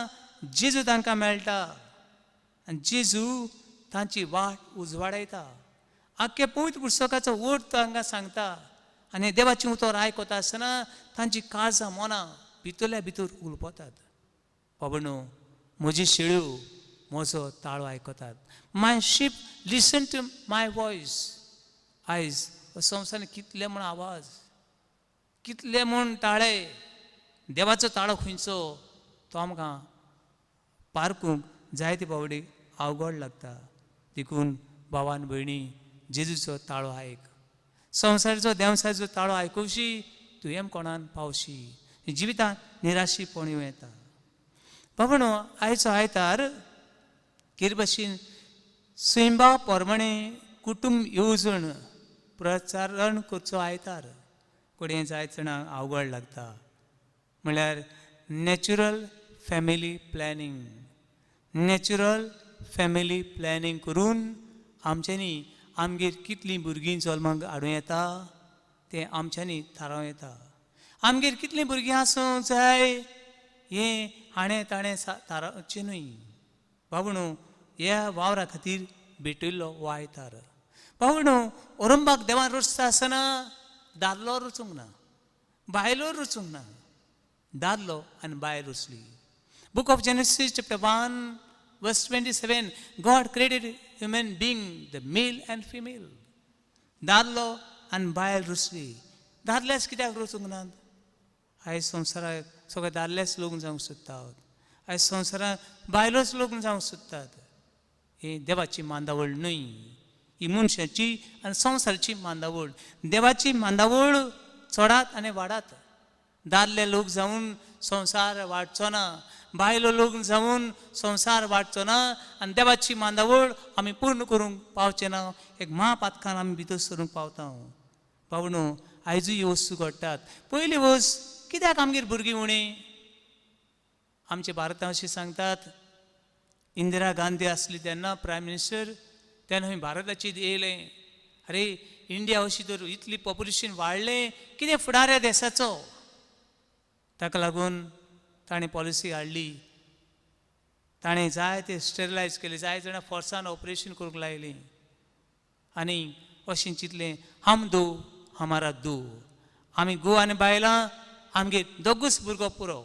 जेजू तांकां मेळटा आनी जेजू तांची वाट उजवाडायता. आख्खे पवित्र पुस्तकाचो अर्थ तांकां सांगता आनी देवाचें उतर आयकता आसतना तांची काळजां मनां भितरल्या भितर उलपतात. बाबणो, म्हजी शेळ्यो म्हजो ताळो आयकतात. My sheep listen to my voice. आयज संवसारांत कितले म्हूण आवाज, कितले म्हूण ताळे, देवाचो ताळो खंयचो तो आमकां पारकूंक जायते फावटी अवघड लागता. देखून भावान भयणी, जेजूचो ताळो आयक, संवसाराचो देवसाचो ताळो आयकुशी तूं एम कोणान पावशी, जिवितांत निराशीपण येवं येता. बाबणो, आयचो आयतार किर भशेन सैंबा प्रमाणे कुटुंब येवजण प्रचारण करचो आयतार. कोडे जायत जाणांक अवघड लागता, म्हणल्यार natural family planning. Natural family planning करून आमच्यांनी आमगेर कितलीं भुरगीं जल्माक हाडूं येता तें आमच्यांनी थारावं येता. आमगेर कितलीं भुरगीं आसूंक जाय हें हाणें ताणें थारावचें न्हय. बाबणो, ह्या वावरा खातीर भेटयल्लो हो आयतार. भावणो ओरंबाक देवान रचता आसतना दादलो रचूंक ना, बायलो रचूंक ना, दादलो आनी बायल रचली. Book of Genesis chapter 1 verse 27, God created human being, the male and female. दादलो आनी बायल रचली. दादल्याच कित्याक रचूंक ना? आयज संवसाराक सगळे दादलेच लग्न जावंक सोदतात, आयज संवसाराक बायलोच लग्न जावंक सोदतात. ही देवाची मांदावळ न्हय, ही मनशाची आनी संवसाराची मांदावळ. देवाची मांदावळ चडात आनी वाडात. दादले लोक जावन संवसार वाडचो ना, बायलो लग्न जावन संवसार वाडचो ना आनी देवाची मांदावळ आमी पूर्ण करूंक पावचे ना. एक म्हापातकान आमी भितर सरूंक पावता. पावणो आयजूय ह्यो वस्तू घडटात. पयली वस्त कित्याक आमगेर भुरगीं उणीं? आमच्या भारतांत अशें सांगतात, इंदिरा गांधी आसली तेन्ना प्रायम मिनिस्टर, तेन्ना खंय भारताचेर येयलें, अरे इंडिया अशी तर इतली पॉप्युलेशन वाडलें, कितें फुडार ह्या देशाचो? ताका लागून ताणें पॉलिसी हाडली, ताणें जाय ते स्टेरिलायज केले, जाय जाणां फोर्सान ऑपरेशन करूंक लायलीं आनी अशें चिंतलें, हम दो हमारा दो, आमी घोव आनी बायलां आमगेर दोगूच भुरगो पुरो.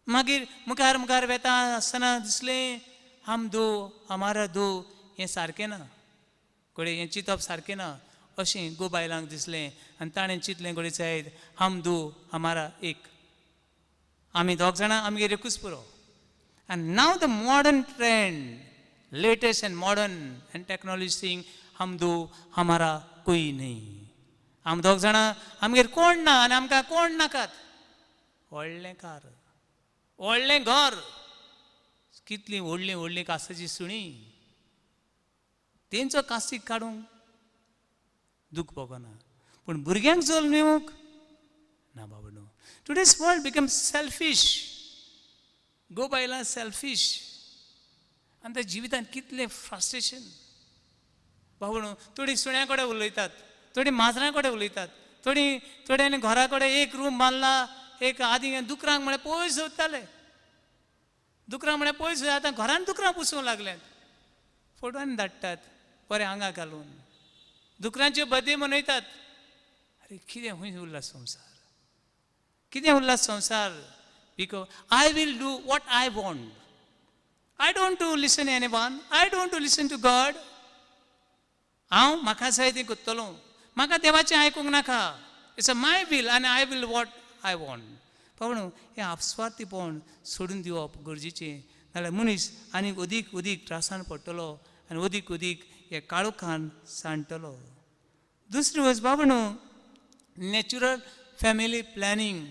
मागीर मुखार मुखार वेता आसतना दिसलें हम दो हमारा दो हें सारकें ना, घडये हें चिंतप सारकें ना अशें गो बायलांक दिसलें आनी ताणें चिंतलें घडये जायत हम दो हमारा एक, आमी दोग जाणां आमगेर एकूच पुरो. And now the modern trend, latest and modern and technology thing, हम दो हमारा कोई नहीं, आम दोग जाणां आमगेर कोण ना आनी आमकां कोण नाकात. व्हडलें कार, व्हडलें घर, कितलीं व्हडलीं व्हडलीं कासाची सुणीं, तेंचो कासीक काडूंक दूख भोगना, पूण भुरग्यांक जल्म दिवंक ना. बाबा न्हू, today's world become selfish. गो बायलां सेल्फीश आनी त्या जिवितांत कितलें फ्रस्ट्रेशन. बाबा न्हू, थोडीं सुण्यां कडेन उलयतात, थोडीं माजरां कडेन उलयतात, थोडीं थोड्यांनी घरा कडेन एक रूम बांदला, एक आदी दुकरांक म्हळ्यार पयस दवरताले, दुकरां म्हळ्यार पयस, आतां घरान दुकरां पुसूंक लागल्यात, फोटवान धाडटात बरें आंगा घालून, दुकरांच्यो बर्थडे मनयतात. अरे कितें खंय उरला संवसार, कितें उरला संवसार? Because I will do what I want, I don't to listen any one, I don't to listen to God. हांव म्हाका जाय तें करतलो, म्हाका देवाचें आयकूंक नाका, it's a my will आनी I will what I want. पूण हें आपस्वार्थीपण सोडून दिवप गरजेचें, नाल्यार मनीस आनीक अदीक अदीक त्रासान पडटलो आनी अदीक अदीक हे काळोखान सांडटलो. दुसरी वस्त बाबा न्हू, नॅचरल फॅमिली प्लॅनिंग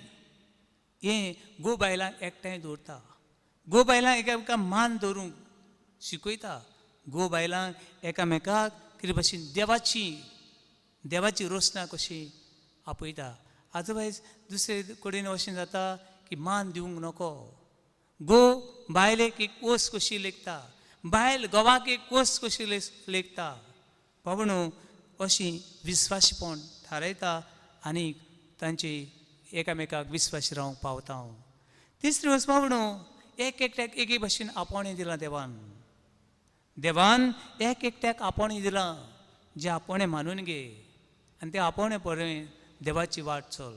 हें गो बायलांक एकठांय दवरता, गो बायलांक एकामेकांक मान दवरूंक शिकयता, गो बायलांक एकामेकाक कितें भशेन देवाची देवाची रोसना कशी आपयता. अदरवायज दुसरे कडेन अशें जाता की मान दिवंक नको, गो बायलेक एक वस्त कशी लेखता, बायल घोवाक एक वस्त कशी लेखता. बाबा न्हू, अशी विस्वासपण थारायता आनी तांची एकामेकाक विस्वास रावंक पावता. हांव तिसरी वस्त बाबा न्हू, एक एकट्याक एके भशेन आपोवणें दिलां देवान, देवान एक एकट्याक आपोवणें दिलां, जें आपोवणें मानून घे आनी तें आपोवणें बरें देवाची वाट चल,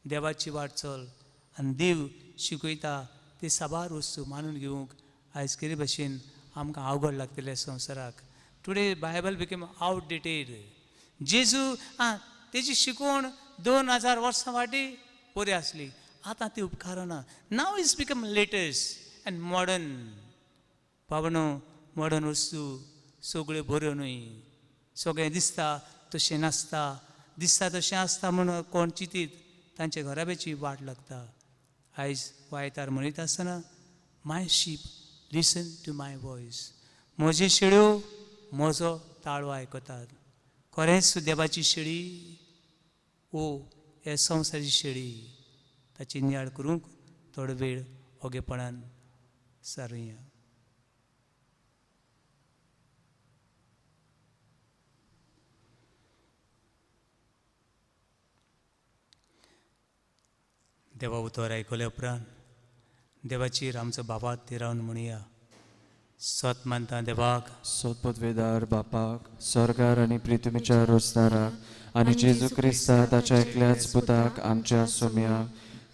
देवाची वाट चल. आनी देव शिकयता ते साबार वस्तू मानून घेवंक आयज कितें भशेन आमकां अवघड लागतलें संवसाराक. Today Bible became outdated. जेजू आं तेजी शिकवण 2000 वर्सां फाटीं बरी आसली, आतां ती उपकारना. Now is become latest and modern. बाबा न्हू, मॉडर्न वस्तू सगळ्यो बऱ्यो न्हय, सगळें दिसता तशें नासता, दिसता तशें आसता म्हूण कोण चिंतीत तांच्या घराब्याची वाट लागता. आयज वायतार म्हणीत आसतना my sheep listen to my voice, म्हज्यो शेळ्यो म्हजो ताळो आयकतात. खरेंच देवाची शेळी ओ हे संवसाराची शेळी, ताची नियाळ करूंक थोडो वेळ ओगेपणान सारुया. देवा उतर आयकल्या उपरांत देवाचेर आमचो बाबात थिरावन म्हणया. सत मानता देवाक, सोदपदवेदार बापाक, स्वर्गार आनी पृथ्वीच्या रोजदाराक आनी जेजू क्रिस्ता ताच्या एकल्याच पुताक आमच्या सोम्याक,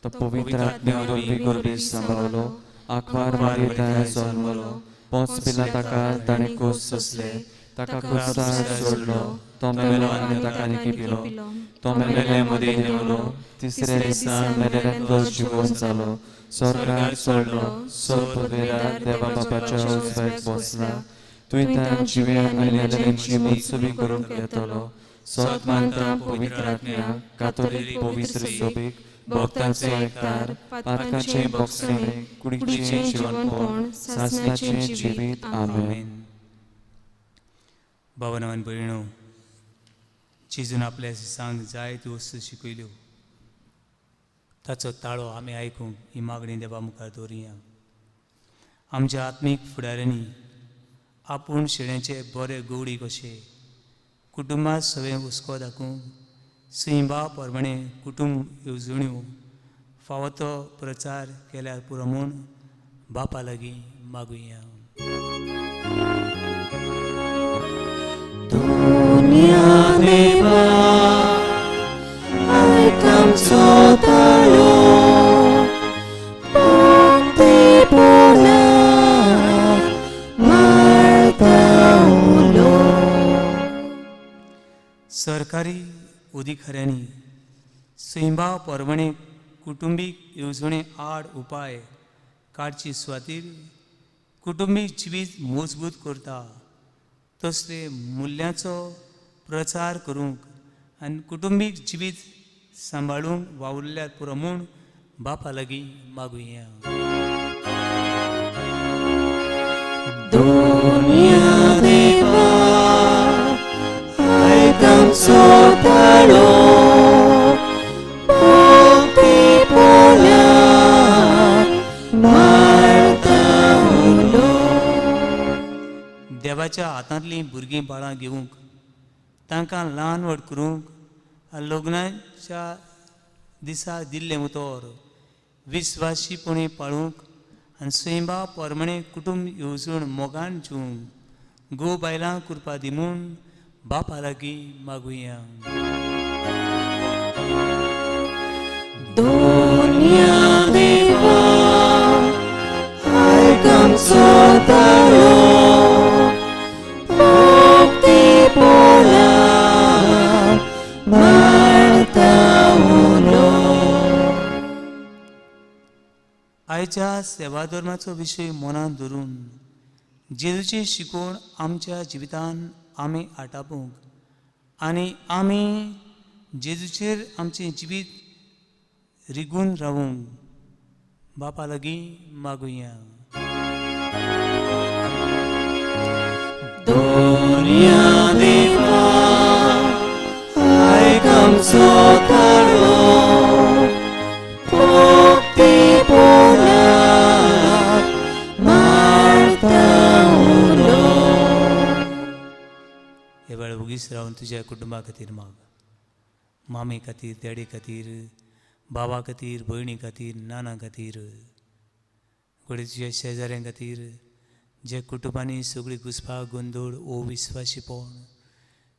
तो पवित्र आत्म्या वरवीं गर्भी सांबाळलो, आंकवार मारये तयार जल्मलो, पोंच पिलाताका ताणें कोस सोंसले, ताका कुस्तार सोडलो, तो मेलो आनी ताका निकिपिलो, तो मेलेल्या मदीं देंवलो, तिसऱ्या दिसा मेलेल्यांतलो जिवोन जालो, स्वर्गार चडलो, सोदपदवेदार देवा बापाच्या उजव्याक बसला, तुवें त्या जिव्या आनी मेलेल्यांची मुत्सुबी करूंक येतलो. सत मानता पवित्र आत्म्या, कातोलीक पवित्र सोबीक, भक्तांचो एकतार, पातकाचें बोगसणें, कुडीचें जिवनपण, सासणाचें जिवीत. आमेन. भावानो आनी भयणो, जेजून आपल्या शिसांक जायत्यो वस्तू शिकयल्यो. ताचो ताळो आमी आयकूंक ही मागणी देवा मुखार दवरुया. आमच्या आत्मीक फुडाऱ्यांनी आपूण शेळ्यांचे बरे गवडी कशे कुटुंबात सगळें हुस्को दाखोवंक सैंबा परमाणे कुटुंब येवजण्यो फावो तो प्रचार केल्यार पुरो म्हूण बापा लागीं मागुया. दुनिया देवा आयक आमचो ताळो, भक्तीपणान मारता उलो. सरकारी अधिकाऱ्यांनी सैंबा परमाणे कुटुंबीक येवजणे आड उपाय काडची सुवातीर कुटुंबीक जिवीत मजबूत करता तसले मुल्यांचो प्रचार करूंक आनी कुटुंबीक जिवीत सांबाळूंक वावुरल्यार पुरो म्हूण बापा लागीं मागुया. दुनिया देवा आयक आमचो ताळो, भक्तीपणान मारता उलो. देवाच्या हातांतलीं भुरगीं बाळां घेवंक, तांकां ल्हान व्हड करूंक आनी लग्नाच्या दिसा दिल्लें उतर विस्वाशीपणी पाळूंक आनी सैंबा परमाणे कुटुंब येवजण मोगान जिवंक घोव बायलां कृपा दी म्हूण बापा लागीं मागुया. दुनिया देवा आयक आमचो ताळो, भक्तीपणान मारता उलो. आयच्या सेवा धर्माचो विशय मनांत धरून जेजूची शिकवण आमच्या जिवितान आमी आटापूंक आनी आमी जेजूचेर आमचें जिवीत रिगून रावूंक बापा लागीं मागुया. दुनिया देवा आयक आमचो ताळो, भक्तीपणान मारता उलो. हे वेळ वगीच रावन तुज्या कुटुंबा खातीर माग, मामी खातीर, डॅडी खातीर, बाबा खातीर, भयणी खातीर, नाना खातीर, घडये तुज्या शेजाऱ्यां खातीर, जे कुटुंबांनी सगळी घुसपा गोंदळ अविस्वाशीपण,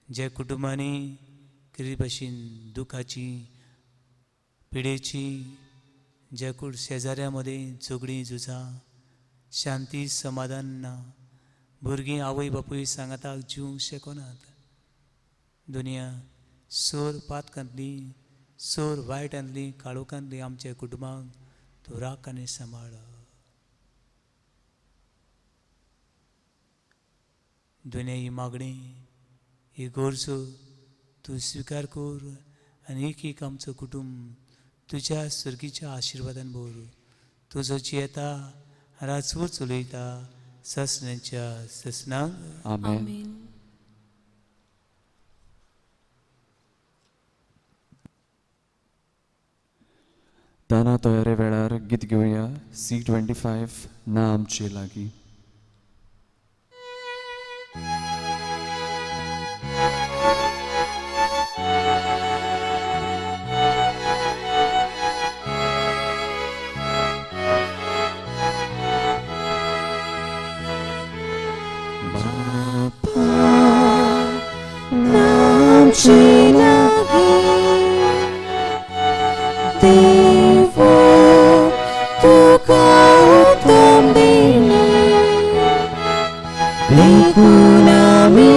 जे कुटुंबांनी कितें भाशेन दुखाची पिडेची, जे शेजाऱ्यां मदीं झगडीं झुजां, शांती समाधान ना, भुरगीं आवय बापूय सांगाताक जिवंक शकनात. दुनिया सोर पातकांतली, सोर वायटांतली, काळोखांतली आमच्या कुटुंबांक तूं राख आनी सांबाळ. दुनिया ही मागणी, ही गरजो तूं स्विकार कर आनी एक एक आमचो कुटुंब तुज्या सर्गीच्या आशिर्वादान भर. तुजो जियेता राजवट चलयता ससनाच्या ससनांक. आमेन. आमेन. दाना तयारे वेळार गीत घेवया C25 ना आमचे लागीं. देवा तुका उत्तम देणे देखून आमी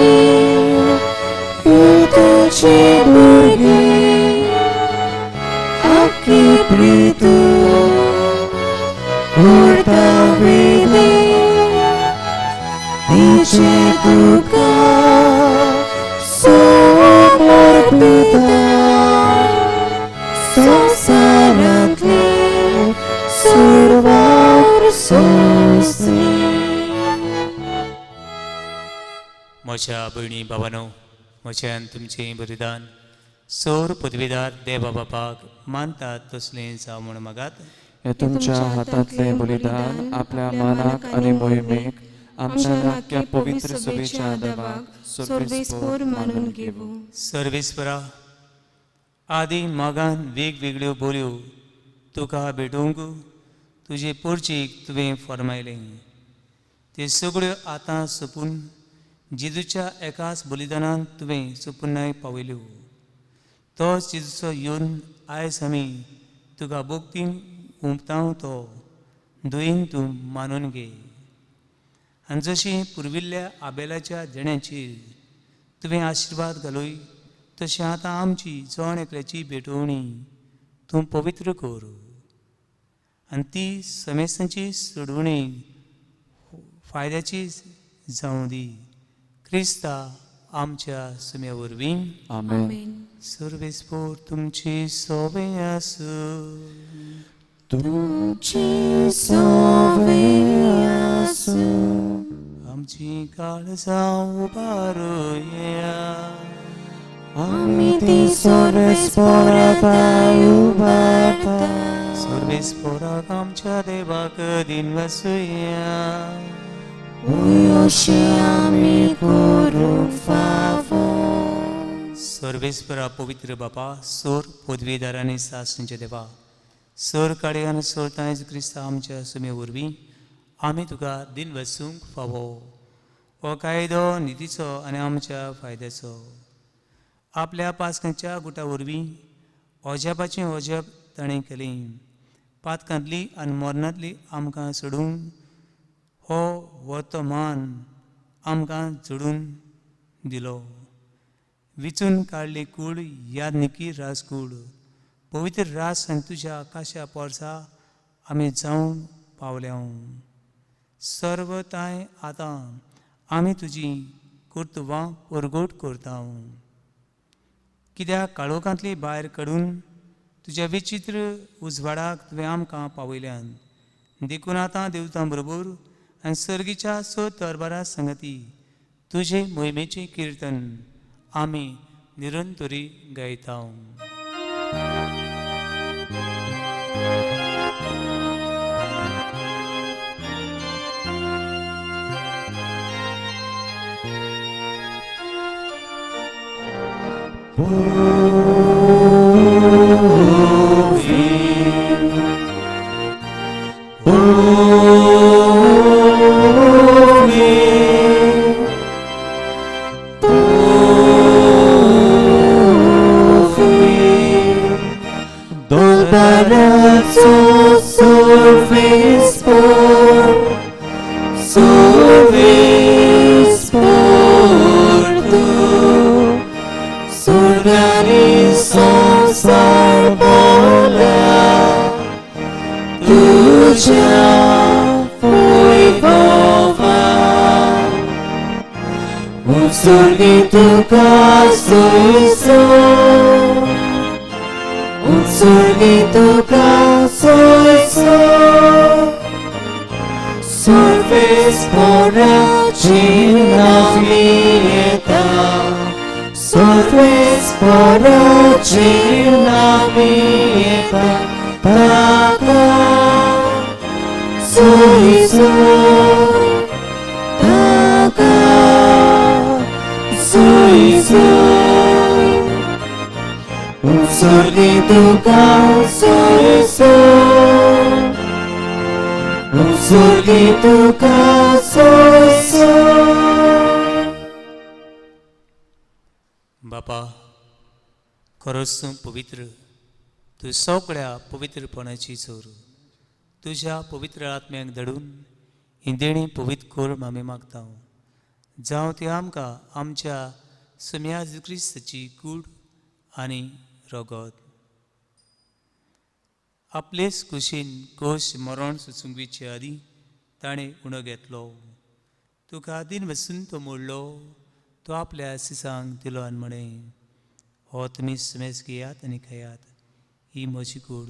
तुझे भुरगे आखी प्रीत करता वेले तिचे तुका समर्पिता संवसारांतली सर्वार सोंसली. म्हज्या भयणी बाबानो, म्हज्यान तुमचें बलिदान सोर पदवीदार देवा बापाक मानतात तसलें जावं म्हूण मागात. हे तुमच्या हातांतलें बलिदान आपल्या मानाक आनी मोहिमेक आमच्या नाक्या पवित्र सभेच्या देवाक सर्वेस्पोर मानून घेवू. सर्वेस्परा, आदी मागान वेगवेगळ्यो बोलयो तुका भेटोवंक तुजे पोरचीक तुवें फर्मायलें. त्यो सगळ्यो आतां सोंपून जेजूच्या एकाच बलिदानान तुवें सोपुनाय पावयल्यो. तोच जेजूचो येवन आयज आमी तुका भोगतीन हुंपता तो दुयेन तूं मानून घे. आनी जशी पुर्विल्ल्या आबेलाच्या देण्याचेर तुवें आशिर्वाद घालूय तशें आतां आमची जण एकल्याची भेटवणी तूं पवित्र कर आनी ती समेस्तांची सोडवणी फायद्याची जावं दी. क्रिस्ता आमच्या सुम्या वरवीं. आमेन. सर्वेस्पोर तुमची सोबे आसूं. तुमचे सोवे आसूं. आमची काळजां उबारुया. आमी ती सर्वेस्पोराक उबारता. सर्वेस्पोराक आमच्या देवाक दिन वसुया. अशें आमी करूंक फावो. सर्वेस्परा पवित्र बापा, सोर पदवीदार आनी सासणीच्या देवा, सोर काडे आनी सोर तांयज क्रिस्ता आमच्या सुमे वरवीं आमी तुका दिन वसूंक फावो. हो कायदो नितीचो आनी आमच्या फायद्याचो. आपल्या पासकांच्या गुटा वरवीं अजापाचें अजाप ताणें केलें. पातकांतली आनी मरणांतली आमकां सोडून हो वर्तमान आमकां जोडून दिलो. विचून काडली कूड यादनिकी राजकूड पवित्र रास आनी तुज्या आकाशा पोरसा आमी जावन पावल्या. सर्वताय आतां आमी तुजी कर्तुबां परगट करता. कित्याक काळोखांतली भायर काडून तुज्या विचित्र उजवाडाक तुवें आमकां पावयल्यान. देखून आतां देवतां बरोबर आनी सर्गीच्या स दरबारा संगती तुजे मोहिमेचें किर्तन आमी निरंतरी गायता. बापा, खरोच तूं पवित्र तूं सगळ्या पवित्रपणाची चोर तुज्या पवित्र आत्म्याक धाडून ही देणी पवित्र कर आमी मागता. जावं ती आमकां आमच्या सुम्या क्रिस्ताची कूड आनी रगत. आपलेच कुशीन कोश मरण सुचुंगीचे आदी ताणें उणो घेतलो. तुका दिन वसून तो मोडलो, तो आपल्या सिसांक दिलो आनी म्हळें, हो तुमी सुमेज घेयात आनी खायात, ही म्हजी कूड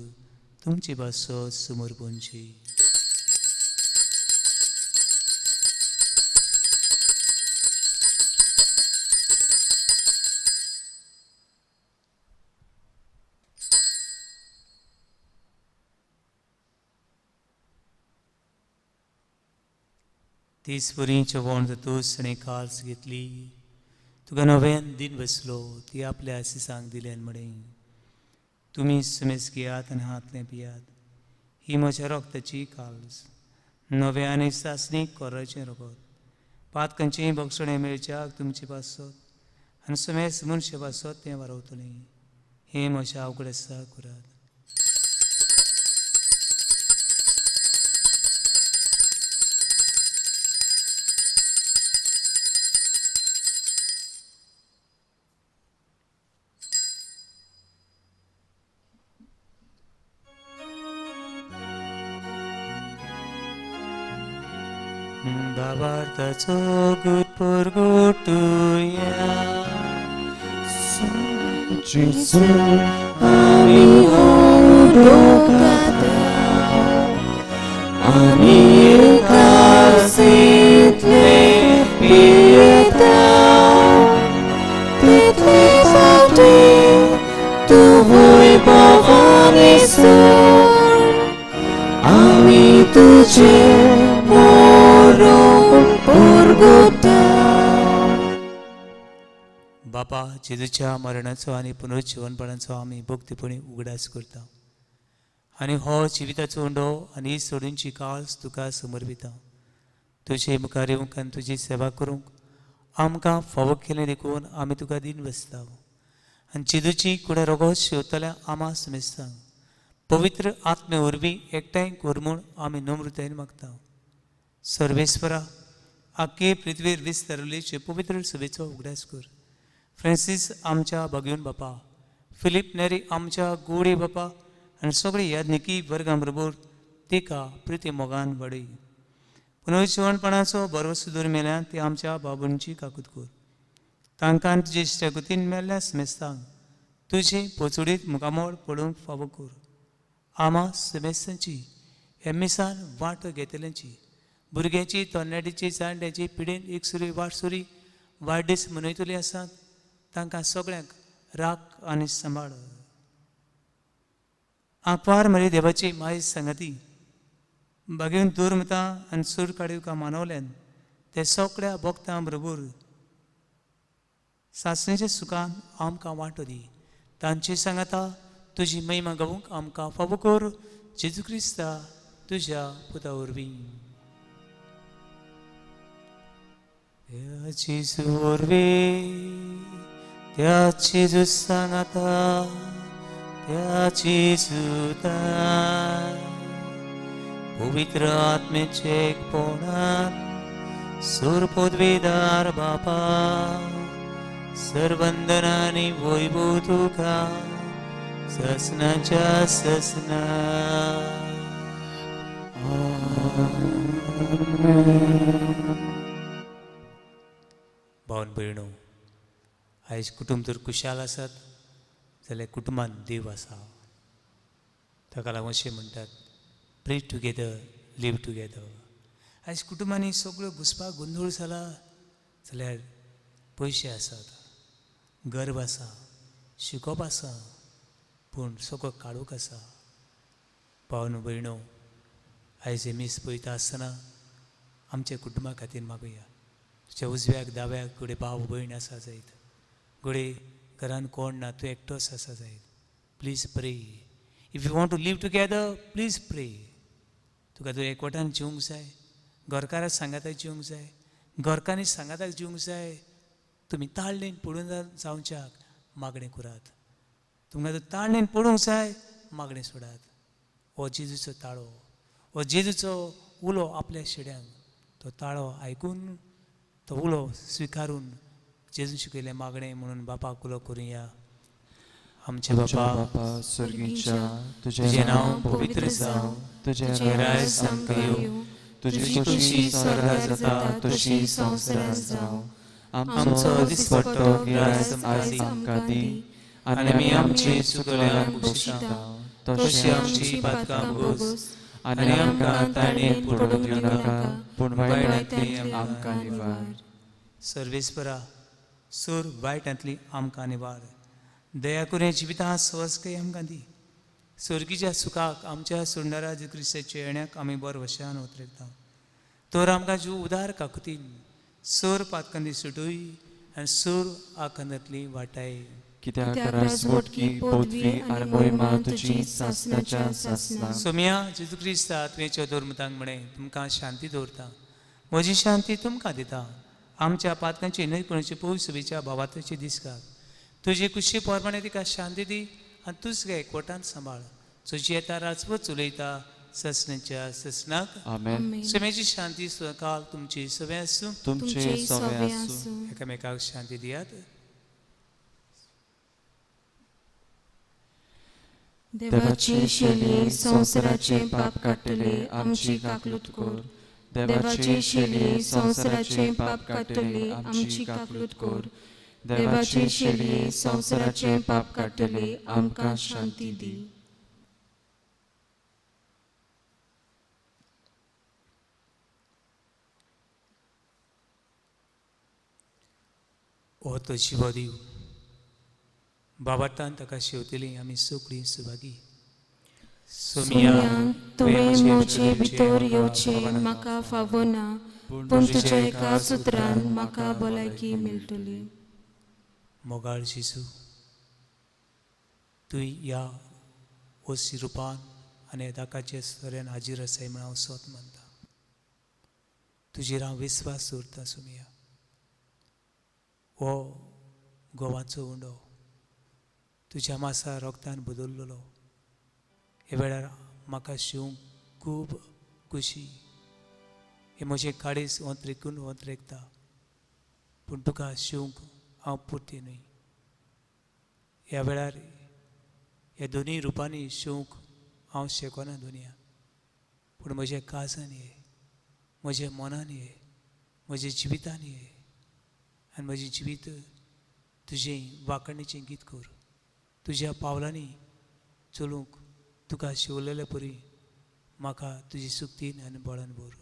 तुमची भासो समोर पोंची. तीस वरीं चवण जातूच ताणें काल्स घेतली, तुका नव्यान दिन बसलो, ती आपल्या सिसांक दिली आनी म्हळें, तुमी सुमेज घेयात आनी हातलें पियात, ही म्हज्या रक्ताची काल्स, नव्या आनी सासणीक कोराचें रगत, पातकांचें बक्षणें मेळच्याक तुमचे पासत आनी सुमेज मनशे पासत तें वारवतलें. हें म्हज्या उगडासा करात. बाबार्थाचो गुटपोर गुटुया जेजू आमी उदकांत आमी एकासितले पियेता तितले फावटी तूं वैभवान सोड आमी तुजें बापा, जेजूच्या मरणाचो आनी पुनर्जिवनपणाचो आमी भक्तीपणी उगडास करता आनी हो जिविताचो उंडो आनी सोडूनची काळस तुका समर्पिता. तुजे मुखार येवंक आनी तुजी सेवा करूंक आमकां फावो केलें देखून आमी तुका दिन बसता आनी जेजूची कुडा रोगोत शेवतल्या आमा समेस्तांक पवित्र आत्मे वरवीं एकठांय कर म्हूण आमी नम्रतायेन मागता. सर्वेस्वरा, आख्खे पृथ्वीर विस्तारलेचे पवित्र सभेचो उगडास कर. फ्रांसीस आमच्या बागेवन बापा, फिलीप नेरी आमच्या गोडे बापा आनी सगळे यादनिकी वर्गां बरोबर तिका प्रिती मोगान वाडय. पुनर्जिवणपणाचो बरो सुदूर मेल्यान ती आमच्या बाबूंची काकूत कर. तांकां तुजे इश्टागतीन मेल्ल्या समेस्तांक तुजे पोचोडीत मुखामोळ पळोवंक फावो कर. आमा समेस्तांची हेमिसान वांटो घेतल्यांची भुरग्यांची तरणाट्याची जाणट्यांची पिडेन एक सुरी वाटसुरी वाडदीस मनयतली आसात तांकां सगळ्यांक राख आनी सांबाळ. आंकवार म्हळी देवाची माय सांगाती बागेवन दूर मतां आनी सूर काडूका मानवल्यान ते सगळ्या भक्तां बरोबर सासणेच्या सुखान आमकां वांटो दी. तांची सांगाता तुजी महिमा गावूंक आमकां फावो कर. जेजू क्रिस्ता तुज्या पुता वरवीं. त्या जेजू वरवीं, त्या जेजू सांगाता, त्या जेजूतान पवित्र आत्म्याचे एकपणान सूर पदवीदार बापा सर्वंदनानी वैभव तुका ससनाच्या ससना. भावन भयणो, आयज कुटुंब जर खुशाल आसत जाल्यार कुटुंबान देव आसा. ताका लागून अशें म्हणटात, प्रे टुगेदर लीव टुगेदर. आयज कुटुंबांनी सगळ्यो घुसपा गोंदळ जाला जाल्यार पयशे आसात, गर्व आसा, शिकोवप आसा, पूण सगळो काळोख आसा. भावन भयणो, आयज हें मीस पळयता आसतना आमच्या कुटुंबा खातीर मागुया. तुज्या उजव्याक दाव्याक घडये भाव भयण आसा जायत, घडये घरान कोण ना, तूं एकटोच आसा जायत. Please pray. If you want to live together please pray. तुका तूं एकवटान जिवंक जाय, घरकाराक सांगाताक जिवंक जाय, घरकान्नी सांगाताक जिवंक जाय. तुमी ताळणेन पडून जावच्याक मागणें करात. तुमकां जर ताळणेन पडूंक जाय मागणें सोडात. हो जेजूचो ताळो, हो जेजूचो उलो आपल्या शेड्यांक, तो ताळो आयकून तो उलो स्विकारून जेजून शिकयलें मागणें म्हणून बापाक उलो करुया. आमचे बापा स्वर्गीच्या, तुजें नांव पवित्र जावं, तुजें राज आमकां येवं, तुजी खुशी स्वर्गार जाता तशी संवसारार जावं. आमचो दिसपट्टो ग्रास आयज आमकां दी आनी आमी आमची चुकल्यांक बक्षिता तशी आमची पातकां भोगस आनी आमकां ताणें पडून दिवं नाका, पूण वायटांतली आमकां निवार. सर्वेस्परा सूर वायटांतली आमकां निवार. दया करून जिवितांत स्वस्कय आमकां दी. स्वर्गीच्या सुखाक आमच्या सुंदरा क्रिस्ताच्या येण्याक आमी बरो वशान उतरता. तर आमकां जीव उदार काकुतीन सोर पातकांनी सुटूय आनी सोर आकांतांतली वाटाय. कित्याक राजवटकी पदवी आनी मोहिमा तुजी सासणाच्या सासणाक. सोम्या जेजू क्रिस्ता तुवें धर्मतांक म्हळें, तुमकां शांती दवरता, म्हजी शांती तुमकां दिता. आमच्या पातकांची न्हय पूण पयसुबीच्या भावार्थाची दिसका. तुजी कुशी प्रमाणे तिका शांती दी आनी तूच गे एकवटान सांबाळ. तुजी येता राजवट चलयता ससण्याच्या ससनाक. आमेन. समेची शांती सकाळ तुमची सगळें आसूं, तुमचे सगळें आसूं. एकामेकाक शांती दियात. देवाची शेली संवसाराचे पाप काडटले आमची काकलूत कर. देवाची शेली संवसाराचे पाप काडटले आमची काकलूत कर. देवाची शेली संवसाराचे पाप काडटले आमकां शांती दी. हो तो जिवो दिव बाबातान ताका शेवतली आमी सगळीं सुभागी. सोम्या तुवें म्हजे भितर येवचें म्हाका फावना, पूण तुज्या एका सुत्रान म्हाका भलायकी मेळटली. मोगाळ जेजू, तूं ह्या ओसी रुपान आनी दाकाचे सऱ्यान हाजीर आसाय म्हण हांव सोत मानता. तुजेर हांव विस्वास दवरता सोम्या. हो गोवाचो उंडो तुज्या मासा रोगतान बदललो. हे वेळार म्हाका शिवंक खूब खुशी. हे म्हजें काळीज ओंतरेकून ओंतरेकता, पूण तुका शिवंक हांव पुरती न्हय. ह्या वेळार ह्या दोनूय रुपांनी शिवंक हांव शकना दुनिया, पूण म्हज्या काळजान ये, म्हज्या मनान ये, म्हज्या जिवितान ये आनी म्हजें जिवीत तुजें वांकणीचें गीत कर. तुज्या पावलांनी चलूंक तुका शिवलेले परी म्हाका तुजी सुक्तीन आनी बळान भर.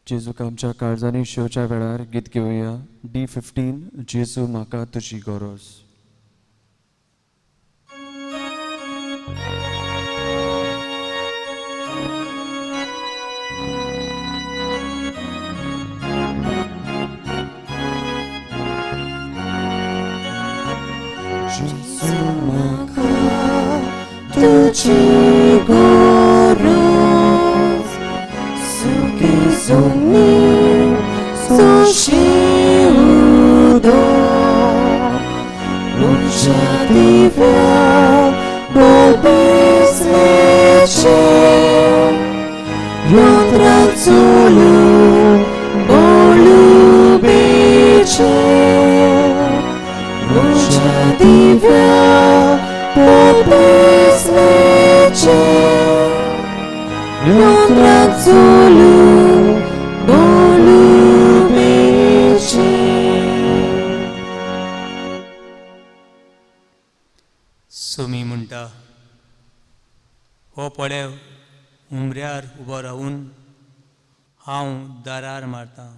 जेजूक आमच्या काळजांनी शिवच्या वेळार गीत घेवया. D15 जेजू म्हाका तुजी गरज. जेजू म्हाका तुजी गरज, सुखी सोनी सोशी उदक, म्हज्या दिव्या बोबेसलेचें यंत्रा चलू बोलुबेचें, म्हज्या दिव्या बोबेसलेचें यंत्रा चलू बोलुबेचें. सोमी म्हणटा, हो पळय हुमऱ्यार उबो रावून हांव दारार मारतां.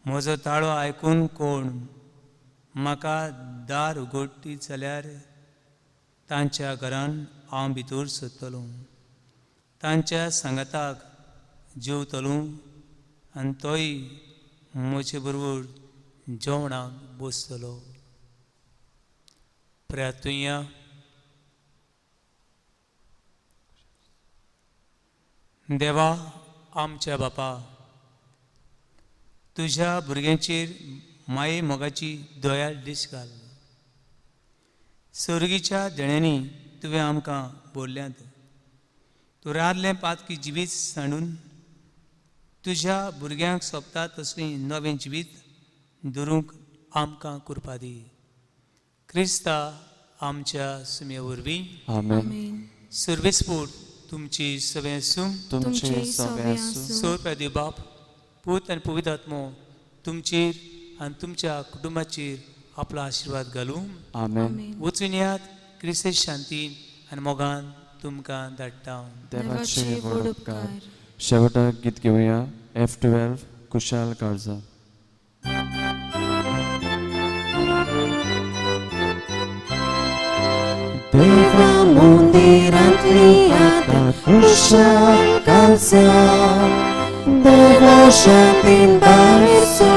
म्हजो ताळो आयकून कोण म्हाका दार उगडटी जाल्यार तांच्या घरान हांव भितर सरतलो, तांच्या सांगाताक जेवतलो आनी तोय म्हजे बरोबर जेवणाक बसतलो. प्रार्थुया. देवा आमच्या बापा, तुज्या भुरग्यांचेर माये मोगाची दया दीस घाल. सर्गीच्या देण्यांनी तुवें आमकां बोल्ल्यांत. तूं रातलें पातकी जिवीत सांडून तुज्या भुरग्यांक सोबता तसलीं नवें जिवीत धरूंक आमकां कुरपा दी. क्रिस्ता आमच्या सुमे वरवीं. आमेन. आमेन. सर्वेस्पूर तुमची सगळें आसूं. तुमचे सगळे आसूं. सोर देव बाप, पूत आनी पवित्र आत्मो तुमचेर आनी तुमच्या कुटुंबाचेर आपलो आशिर्वाद घालूं. आमेन. आमेन. वचून यात क्रिस्त शांतीन आनी मोगान तुमकां धाडटा. देवाचे व्हड उपकार. शेवटाक गीत घेवया F12 कुशाल काळजा. देवा मंदिरांतली आतां खुशाल कालसा, देवा शांतीन भायर.